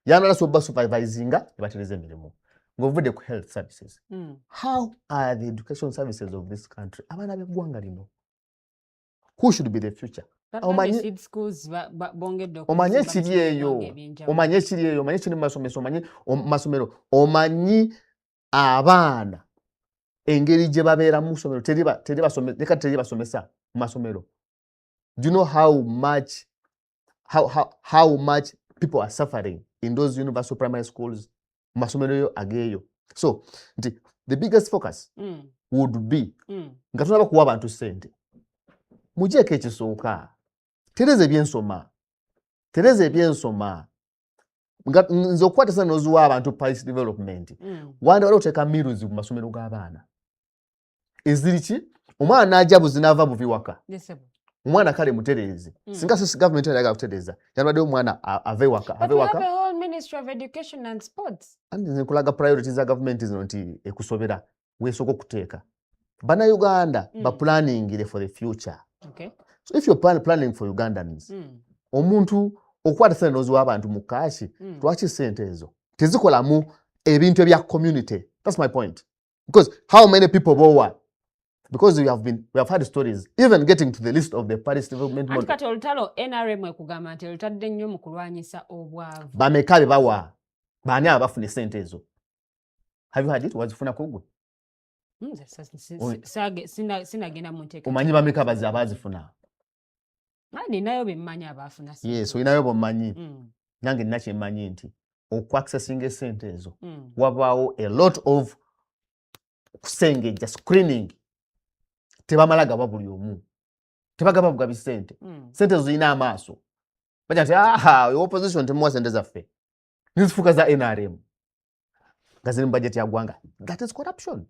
yanala soba supervisinga ne batereza emirimu. Ng'ovudde ku health services, how are the education services of this country? Abaana b'eggwanga lino, who should be the future? Bagambye seed schools bongedde Omanyi okuzimba ekiri mu eyo, bitundu ebyenjawulo. Omanyi ekiri eyo, omanyi ekiri mu masomero, omanyi masomero, omanyi abaana engeri gye babeera mu ssomero, leka teri basomesa mu masomero. Do you know how much people are suffering in those universal primary schools, mu masomero yo ageeyo? So nti the biggest focus would be, nga tunaba kuwa abantu ssente, mugyeko ekisooka, tereza ebyensoma, tereza ebyensoma. Nga nze okukwata sente n'oziwa abantu parish development, wandibadde oteeka meals mu masomero g'abaana eziri ki, omwana n'ajja buzi n'ava buvi waka. Yes, sir. Omwana kale mutereeze. Singa sisi gavumenti yagala kutereeza, yandibadde omwana ave waka, But ave we have waka. a whole Ministry of Education and Sports. Anti nze nkulaga priority za gavumenti zino nti ekusobera weesooka okuteeka Bannayuganda baplaningire for the future. So if you're planning for Ugandans, omuntu okukwata sente n'oziwa abantu mu cash, lwaki sente ezo tezikolamu ebintu ebya community? That's my point, because how many people bowa? Because we have had stories even getting to the list of the Paris Development Anti Model. Kati olutalo NRM ekugamba nti olutadde nnyo mu kulwanyisa obwavu. Bameka be bawa? Baani abo bafuna esente ezo? Have you had it? Wazifunako gwe? Nze sinagenda mu nteekateeka. Omanyi bameka bazi abaazifuna? Ah, ninayo bemmanyi abaafuna ssente. Yes, olinayo bommanyi. Nange nina kyemmanyi nti okuaccessinga esente ezo, wabaawo a lot of kusengejja, screening. Tebamala gaba buli omu, tebagaba bugabi sente. Sente ezo zirina amaaso. Baja nti, aha, oyo opposition temuwa sente zaffe, nizifuuka za NRM nga ziri mu budget ya ggwanga. That is corruption.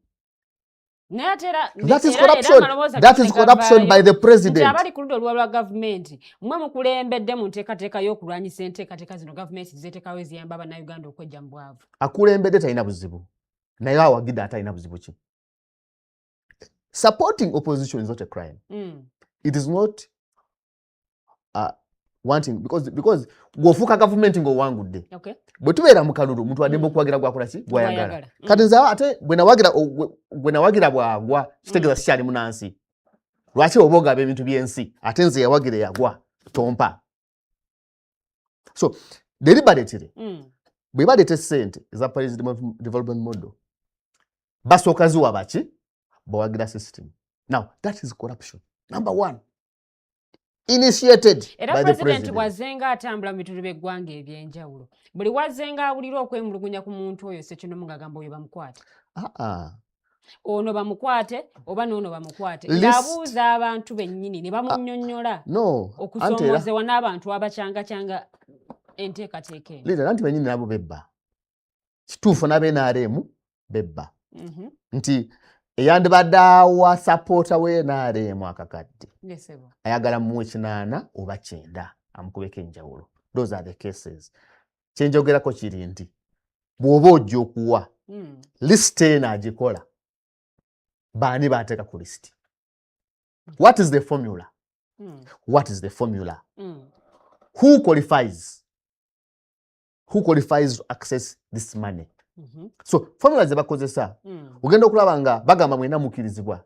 Naye ate era That is era corruption. amaloboozi That is corruption by the nti president. abali ku ludda olwa lwa gavumenti, mmwe mukulembedde mu nteekateeka y'okulwanyisa enteekateeka zino gavumenti zeteekawo eziyamba Bannayuganda okwejja mu bwavu. Akulembedde talina buzibu, naye awagidde ate alina buzibu ki? Supporting opposition is not a crime. It is not wanting because bw'ofuuka gavumenti ng'owangudde, bwe tubeera mu kalulu, omuntu addembe okuwagira gwakola ki gwayagala. Gwayagala. Kati nze ate gwe nawagira bwagwa, kitegeeza sikyali munansi. Lwaki oba ogaba ebintu by'ensi ate nze yawagira eyagwa tompa? So deliberately, bwe baleeta essente eza Paris Development Model, basooka ziwa baki? Bawagira system. Now that is corruption number one, initiated Era by the pulezidenti president. Bw'azzenga atambula mu bitundu by'eggwanga ebyenjawulo, buli wazzenga awulira okwemulugunya ku muntu oyo ssekinomu, ng'agamba oyo bamukwate, Ah, ah. ono bamukwate oba n'ono bamukwate, ng'abuuza abantu bennyini ne bamunnyonnyola No, anti era okusoomoozebwa n'abantu abacyangacyanga enteekateeka eno. Leader, anti bennyini nabo bebba. Kituufu, n'aba NRM bebba, nti eyandibadde awa sapoota we NRM akakadde, Yes, ssebo. ayagala muwe 8 oba 9 amukubeko enjawulo. Those are the cases. Kyenjogerako kiri nti bw'oba ojja okuwa lisiti eno, agikola baani baateeka ku lisiti? What is the formula? What is the formula? Who qualifies? Who qualifies to access this money? So formula ze bakozesa, ogenda okulaba nga bagamba mwena mukkirizibwa,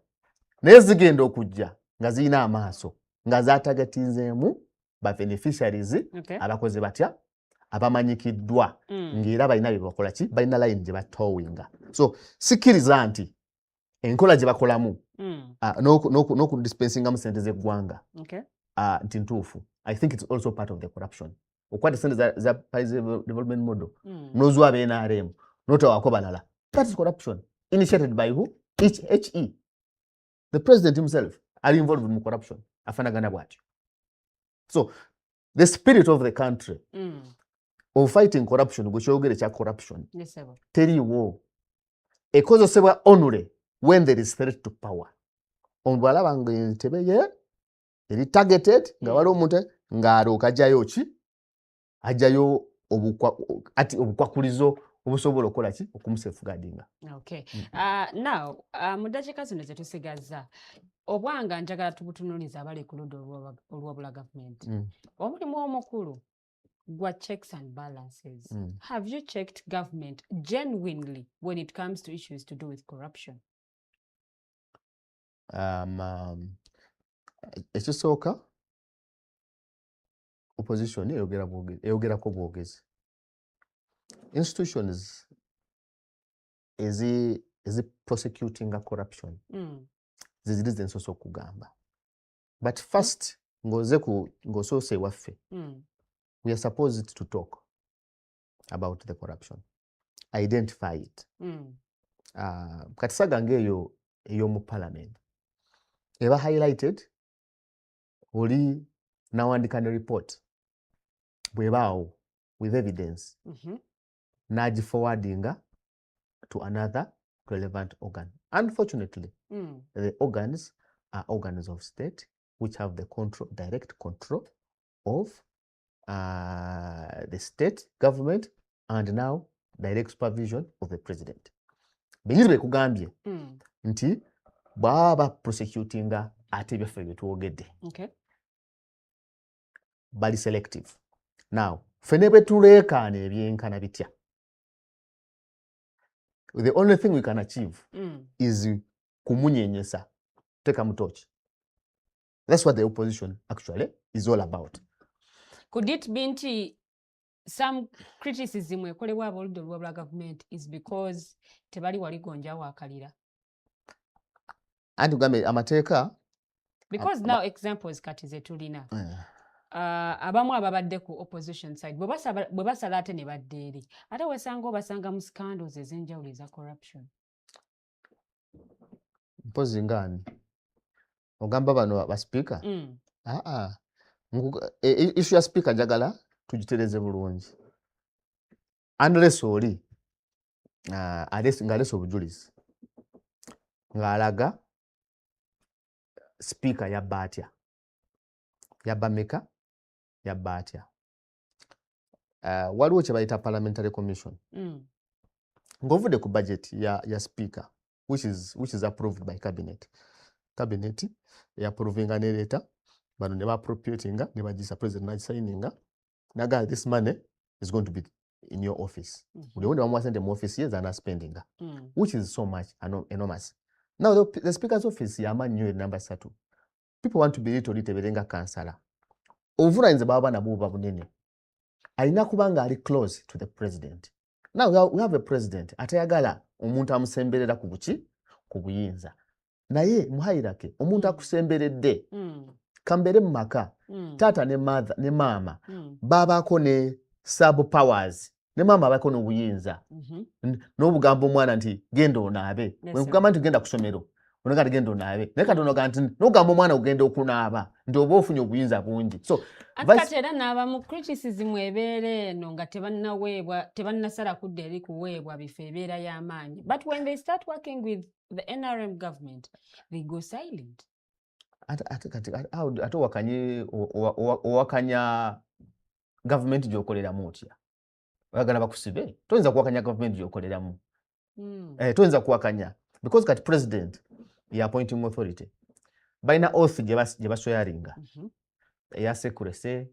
naye zigenda okujja nga zirina amaaso, nga zatargetinzeemu ba beneficiaries abakoze batya, abamanyikiddwa, ng'era balina bye bakola ki, balina line gye batoowinga. So sikkiriza nti enkola gye bakolamu n'okudispensingamu sente z'eggwanga nti ntuufu. I think it's also part of the corruption. Okwata sente za Paris Development Model n'oziwa aba NRM n'otawaako balala, that is corruption initiated by who? Each he, the president himself, ali involved mu corruption afaanagana bw'atyo. So the spirit of the country of fighting corruption, gwe kyogere kya corruption, Yes, ssebo. teriiwo. Ekozesebwa only when there is threat to power. Omuntu bw'alaba nga entebe ye eri targeted, nga waliwo omuntu ng'alooka ajjayo ki, ajjayo ati obukwakulizo obusobola okukola ki, okumusafeguardinga. Okay. Now, mu ddakiika zino ze tusigazza, obwanga njagala tubutunuulize abali ku ludda olwabula gavumenti. Omulimu omukulu gwa checks and balances. Have you checked government genuinely when it comes to issues to do with corruption? Ekisooka, opposition eyogerako bwogezi. Institutions ezi prosecutinga corruption zeziri zensoose okugamba. But first, ng'oze ku ng'osoose ewaffe, we are supposed to talk about the corruption, identify it. Kati saga ng'eyo ey'omu parliament eba highlighted, oli nawandika ne report bwebaawo with evidence, n'agiforwardinga to another relevant organ. Unfortunately, the organs are organs of state. which have the control, direct control of the state government and now direct supervision of the president. Benyini bekugambye nti bwaba prosecutinga ate ebyaffe byetwogedde bali selective. Now ffe ne bwe tuleekaana ebyenkana bitya, the only thing we can achieve is kumunyenyesa, teekamu torch. That's what the opposition actually is all about. Could it be nti some criticism ekolebwa aboludda olwa gavumenti is because tebali wali gonja waakalira? Anti kugambe amateeka. Because now examples kati ze tulina, abamu ababadde ku opposition side bwe basala ate ne badda eri, ate wesanga obasanga mu scandals ez'enjawulo eza corruption. Mpozi ngaani ogamba bano baspeaker? Aa, issue ya speaker njagala tugitereze bulungi. Unless oli ng'alese obujulizi ng'alaga speaker yabba atya, yabba meka, yabba atya. Waliwo kye bayita parliamentary commission. Ng'ovudde ku budget ya speaker which is approved by cabinet, cabinet eapprovinga nereeta bano ne baappropriatinga ne bagisa president nagisayininga nagaa, "This money is going to be in your office." Buli omu ne bamuwa sente mu office ye zanaspendinga, which is so much enormous. Now the speaker's office yamaanyi nnyo, eri namba ssatu. People want to be little liteberenga kansala. Obuvunaanyizibwa baba nabwo buba bunene, alina kuba nga ali close to the president. Now we have a president atayagala omuntu amusemberera ku buki, ku buyinza, naye mu hierarchy omuntu akusemberedde, kambeere mu maka, taata ne mother ne maama babaako ne sub powers, ne maama abaako n'obuyinza n'obugamba omwana nti genda onaabe. Yes, Bwekugamba nti genda ku ssomero, onaga nti genda onaabe, naye kati onoga nti n'ogamba omwana ogenda okunaaba nti oba ofunye obuyinza bungi, so Ate kati era n'abamu criticism ebeera eno nga tebannaweebwa, tebannasala kudda eri kuweebwa bifo, ebeera y'amaanyi, but when they start working with the NRM government, they go silent. Ate kati ate owakanye owakanya gavumenti gy'okoleramu otya? Oyagala bakusibe? Toyinza kuwakanya gavumenti gy'okoleramu. Eh, toyinza kuwakanya because kati president ye appointing authority, balina oath gye baswearinga eya secrecy,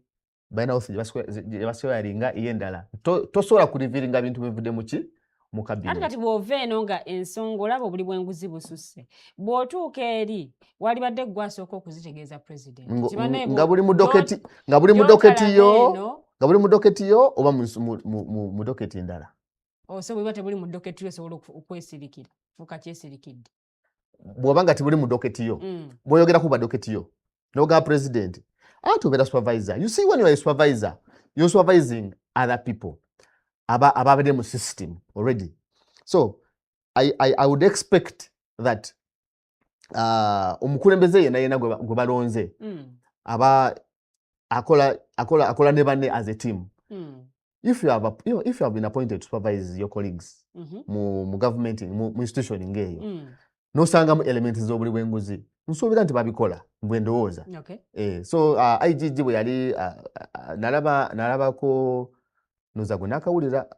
balina oath gye baswearinga ey'endala. Tosobola kurevealinga bintu bivudde muki, mu Ate cabinet. Kati bw'ova eno nga ensonga olaba obuli bw'enguzi bususse, bw'otuuka eri walibadde gwe asooka okuzitegeeza president. Nga buli mu docket, nga buli mu docket yo, nga buli mu docket yo oba mu docket ndala. Oso bweba tebuli mu docket yo, osobola okwesirikira, fuuka kyesirikidde. Bw'oba nga tebuli mu docket yo, bw'oyogera ku ba docket yo n'ogamba president, ate obeera supervisor. You see, when you are a supervisor, you're supervising other people ababadde mu system already. So I would expect that omukulembeze yenna yenna gwe balonze aba akola ne banne as a team. If you have been appointed to supervise your colleagues mu government, mu institution ng'eyo, n'osangamu elements z'obuli bw'enguzi, nsuubira nti babikola, bwe ndowooza. Eh, so IGG bwe yali nalabako noza gwe nakawulira,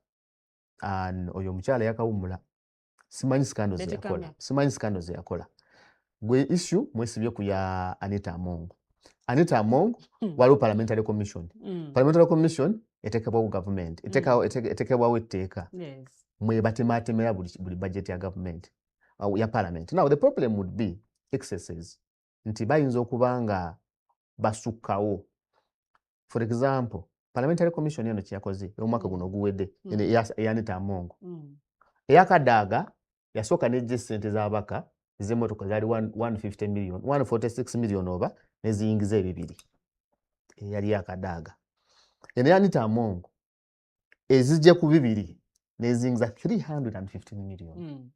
oyo omukyala yakawummula, simanyi scandals Betty yakola. Kamya. Simanyi scandals yakola. Gwe issue mwesibye ku ya Anita Among. Anita Among, waliwo parliamentary commission. Parliamentary commission etekebwawo government, etekebwawo etteeka mwe batematemera buli budget ya government, ya parliament. Now the problem would be excesses, nti bayinza okuba nga basukkawo. For example, parliamentary commission eno kyeyakoze omwaka guno oguwedde, eno eya Anita Among, eyakadaaga yasooka nejja essente z'ababaka ez'emmotoka zaali 150 million, 146 million oba neziyingiza ebibiri, eyali yakadaaga. Eno eya Anita Among ezijja ku bibiri neziyingiza 315 million.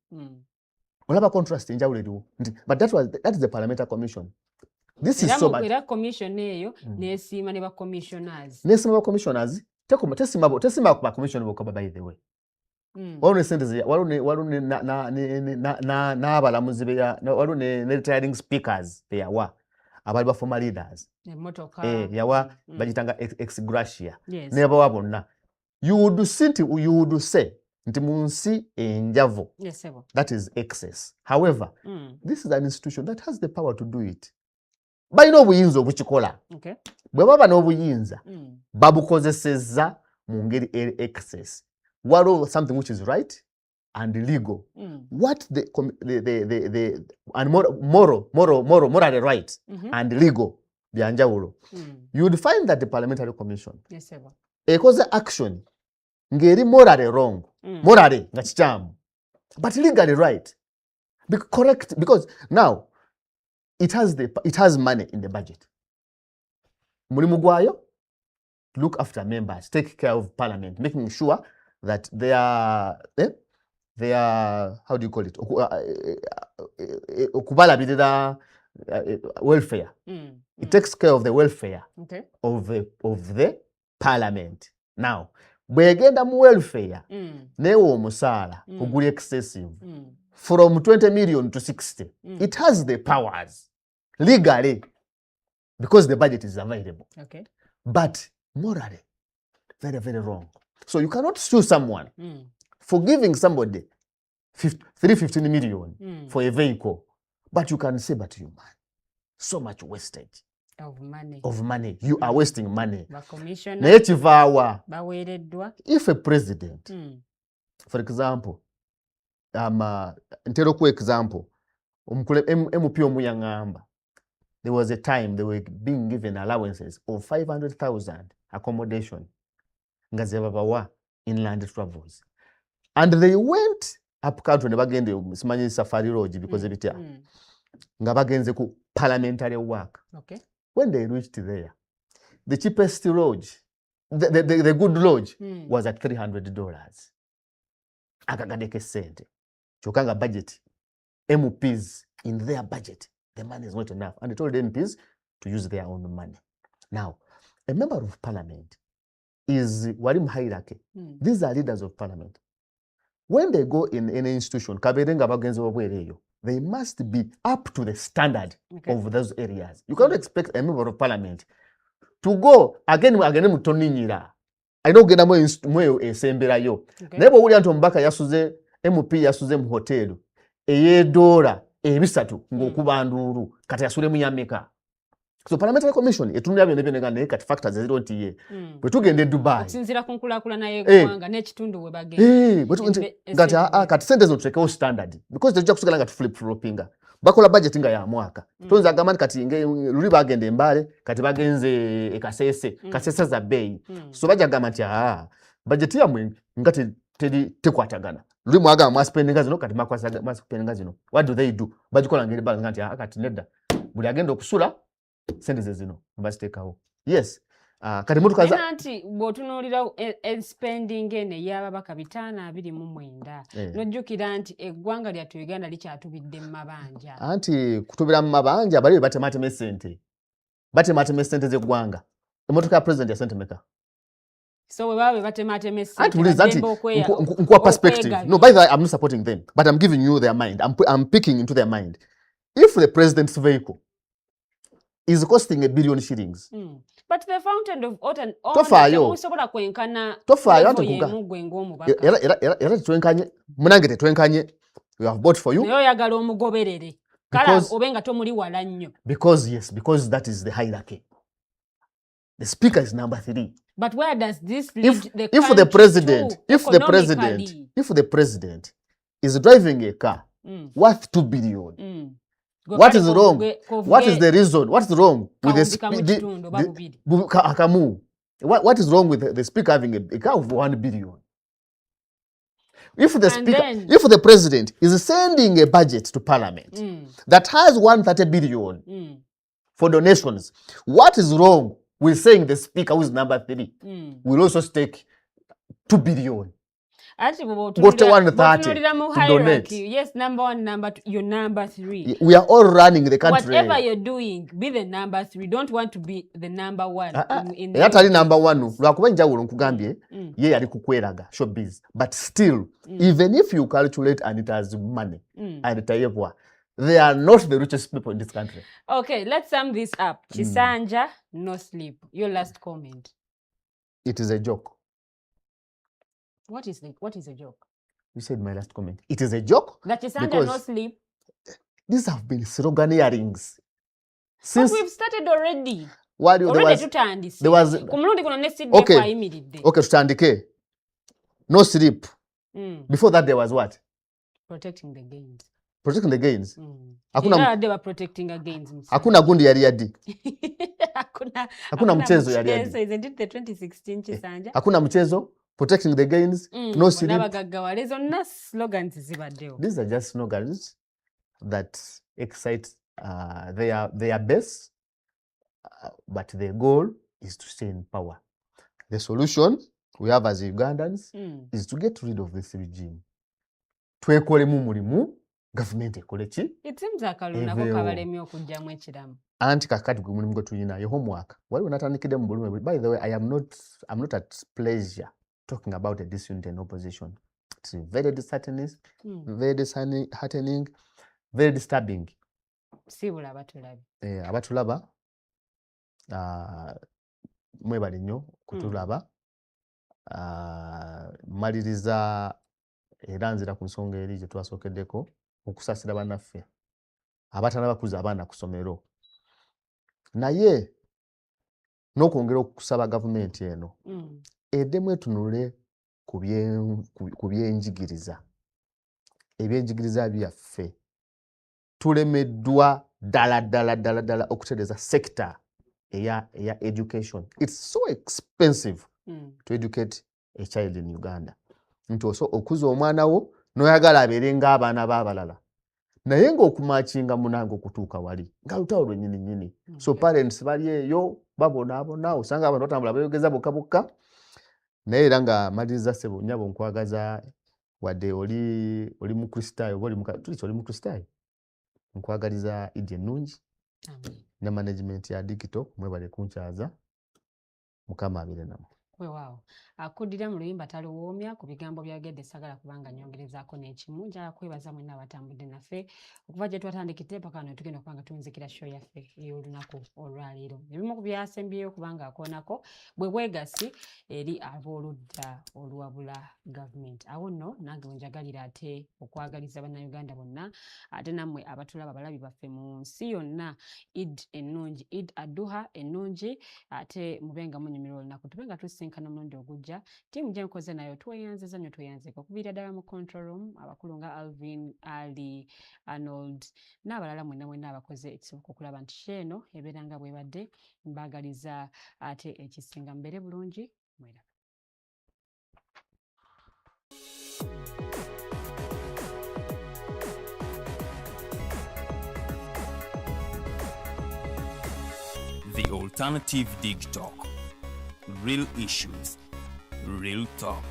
Olaba contrast, enjawulo eriwo nti, but that is the parliamentary commission. This is Era so bad. Era commission eyo nesiima ne ba commissioners. Nesima ba commissioners, tesima ba commission bokka, by the way. Waliwo ne sente waliwo ne n'abalamuzi waliwo ne retiring speakers beyawa. Abali ba former leaders. Emmotoka. Yawa bagitanga ex gratia. Nebawa bonna. You would see nti, you would say nti mu nsi enjavu, Yes, sebo. that is excess. However, this is an institution that has the power to do it. Balina obuyinza obukikola. Bwe baba n'obuyinza, babukozesezza mu ngeri eri excess. Waliwo something which is right and legal, what the, com- the and moral, morally right and legal byanjawulo. You would find that the Parliamentary Commission Yes, sebo. ekoze action ng'eri morally wrong, morally nga kikyamu, but legally right. Correct, because now it has money in the budget. Mulimu gwayo look after members, take care of parliament, making sure that they are, they are, how do you call it, okubalabirira, welfare. It takes care of the welfare of the parliament. Now bwegenda mu welfare, neewa omusaala oguli excessive from 20 million to 60, it has the powers legally because the budget is available, but morally very, very wrong. So you cannot sue someone for giving somebody 315 million for a vehicle, but you can say, "But you man, so much wastage of money. Of money. You are wasting money." Bacommissioner Naye kivaawa? Baweereddwa. If a president, for example, ntera okuwa example, MP omu yaŋŋamba there was a time they were being given allowances of 500,000 accommodation nga ze babawa inland travels, and they went up country ne bagenda eyo, simanyi Safari Lodge, bikoze bitya, nga bagenze ku parliamentary work. When they reached there, the cheapest lodge, the good lodge, was at $300, akakadde k'essente. Kyokka nga budget, MPs, in their budget the money is not enough, and they told the MPs to use their own money. Now a member of parliament is wali mu hierarchy. These are leaders of parliament. When they go in any institution, kabeere nga bagenze wabweru eyo, they must be up to the standard of those areas. You cannot expect a member of parliament to go again agende mu toninyira, alina okugenda mu eyo esemberayo. Naye bw'owulira nti omubaka yasuze, MP yasuze mu hoteeri ey'edoola 300 ng'okuba nduulu, kati yasulemu yameka? So Parliamentary Commission etunulira byonna byonna, naye kati factors eziriwo nti ye bwe tugenda e Dubai, okusinziira ku nkulaakulana y'eggwanga n'ekitundu we bagenda. Eh, nga ti, "Ah, ah, kati sente zino tutekewo standard," because tetujja kusigala nga tuflip floppinga. Bakola budget nga ya mwaka. Toyinza kugamba nti kati luli bagenda e Mbale, kati bagenze e Kasese. Kasese za bbeeyi. So bajja kugamba nti, "Aa, budget yammwe nga teri tekwatagana. Luli mwagamba mwaspendinga zino, kati mwaspendinga zino." What do they do? Bagikola ngeri balance nti, "Ah, kati nedda, buli agenda okusula sente ze zino," baziteekawo. Yes. Ah, kati emotoka za Naye nti bw'otunuulira spending eno ey'ababaka 529, n'ojjukira nti eggwanga lyattu Uganda likyatubidde mu mabanja. Anti kutubira mu mabanja, bali be batematema esente, batematema esente z'eggwanga. Emotoka ya president ya sente meka? So bwe baba be batematema Anti essente, wuliriza nti baddembe nkuwa perspective. No, okwegabira. By the way, I'm not supporting them, but I'm giving you their mind. I'm picking into their mind. If the president's vehicle is costing 1 billion shillings, But the fountain of honor Tofaayo. temusobola kwenkana Tofaayo, level anti y'emu gwe ng'omubaka. Era tetwenkanye, munange, tetwenkanye. We have bought for you. Naye oyagala omugoberere kale obe nga tomuli wala nnyo. Because, yes, because that is the hierarchy. The speaker is number three. But where does this lead If the if the country president, to if the president, economically? if the president is driving a car worth 2 billion, Gwe what kale is wrong? What is kovuge the reason? What is wrong with the kawumbi kamu kitundu oba bubiri. Akamu? What is wrong with the speaker having a car of 1 billion? If the And speaker, then if the president is sending a budget to parliament that has 130 billion for donations, what is wrong with saying the speaker, who is number three, will also take 2 billion? Anti bw'oba Go to 130 bw'otunuulira mu to donate. hierarchy, yes, number one, number two, you're number three. We are all running the country. Whatever you're doing, be the number three. Don't want to be the number one Ah, ah, in era tali the number one lwakuba enjawulo nkugambye, ye yali kukweraga showbiz, but still, even if you calculate and it has money and tayebwa, They are not the richest people in this country. Okay, let's sum this up. Kisanja, no sleep. Your last comment. It is a joke. What is a joke? You said my last comment. It is a joke. That Kisanja no Because sleep. These have been sloganeerings But since we've started already. While there Already was, tutandise. there was Ku mulundi guno ne CDF Okay. ayimiridde. Okay, tutandike. No sleep. Before that there was what? Protecting the gains. Protecting the gains. Hakuna Era badde ba protecting gains musajja. Hakuna gundi yali yaddi. Hakuna Hakuna mchezo yali mchezo, yaddi. isn't it the 2016 Kisanja? Hakuna mchezo, protecting the gains, no sleep. N'abagaggawale zonna slogans zibaddewo. These are just slogans that excite their base, but their goal is to stay in power. The solution we have as Ugandans is to get rid of this regime. Twekolemu mulimu, gavumenti ekole ki? It seems akalulu nako Eveewo. kabalemye okuggyamu ekiramu. Anti kakati gwe mulimu gwe tulina ye homework. Waliwo natandikidde mu bulumi. By the way, I'm not at pleasure talking about a disunity and opposition. It's very disheartening, very disheartening, very disturbing. Siibula abatulabye. Abatulaba, mwebale nnyo kutulaba. Maliriza era nzira ku nsonga eri gye twasookeddeko, okusaasira bannaffe abatanaba kuzza abaana ku ssomero, naye n'okwongera okusaba gavumenti eno eddemu etunule ku byenjigiriza. Ebyenjigiriza byaffe tulemeddwa ddala ddala ddala ddala okutereeza sector eya education. It's so expensive to educate a child in Uganda. Nti okuza omwana wo n'oyagala abeere ng'abaana b'abalala, naye ng'okumakinga munange okutuuka wali nga lutalo lwennyini nnyini. So parents bali eyo babonaabona, osanga abantu batambula beeyogeza bokka bokka. Naye era nga maliriza, ssebo nnyabo, nkwagaza wadde oli mukristaayo oba tuliki oli mukristaayo, nkwagaliza Idi ennungi. Amen. Ne management ya digital mwebale kunkyaza, Mukama abeere nammwe. Weewaawo, akuddira mu luyimba taluwoomya ku bigambo byagedde, sagala kubanga nyongerezaako n'ekimu. Njagala kwebaza mwenna abatambudde naffe okuva gye twatandikidde paka wano tugenda okuba nga tuwunzikira show yaffe ey'olunaku olwaleero. Ebimu ku byasembyeyo kubanga akoonako bwe bwegasi eri ab'oludda oluwabula gavumenti. Awo nno nange wenjagalira ate okwagaliza Bannayuganda bonna, ate nammwe abatulaba, abalabi baffe mu nsi yonna, Eid ennungi, Eid Adha ennungi, ate mube nga munyumirwa olunaku. Tube nga tusisinkana omulundi ogujja. Ttiimu gye nkoze nayo tweyanziza nnyo, tweyanzika okuviira ddala mu control room, abakulu nga Alvin, Ali, Arnold n'abalala mwenna mwenna abakoze ekisoboka okulaba nti show eno ebeera nga bwebadde. Mbaagaliza ate ekisinga, mubeere bulungi, mweraba. The Alternative Dig Talk. Real issues, real talk.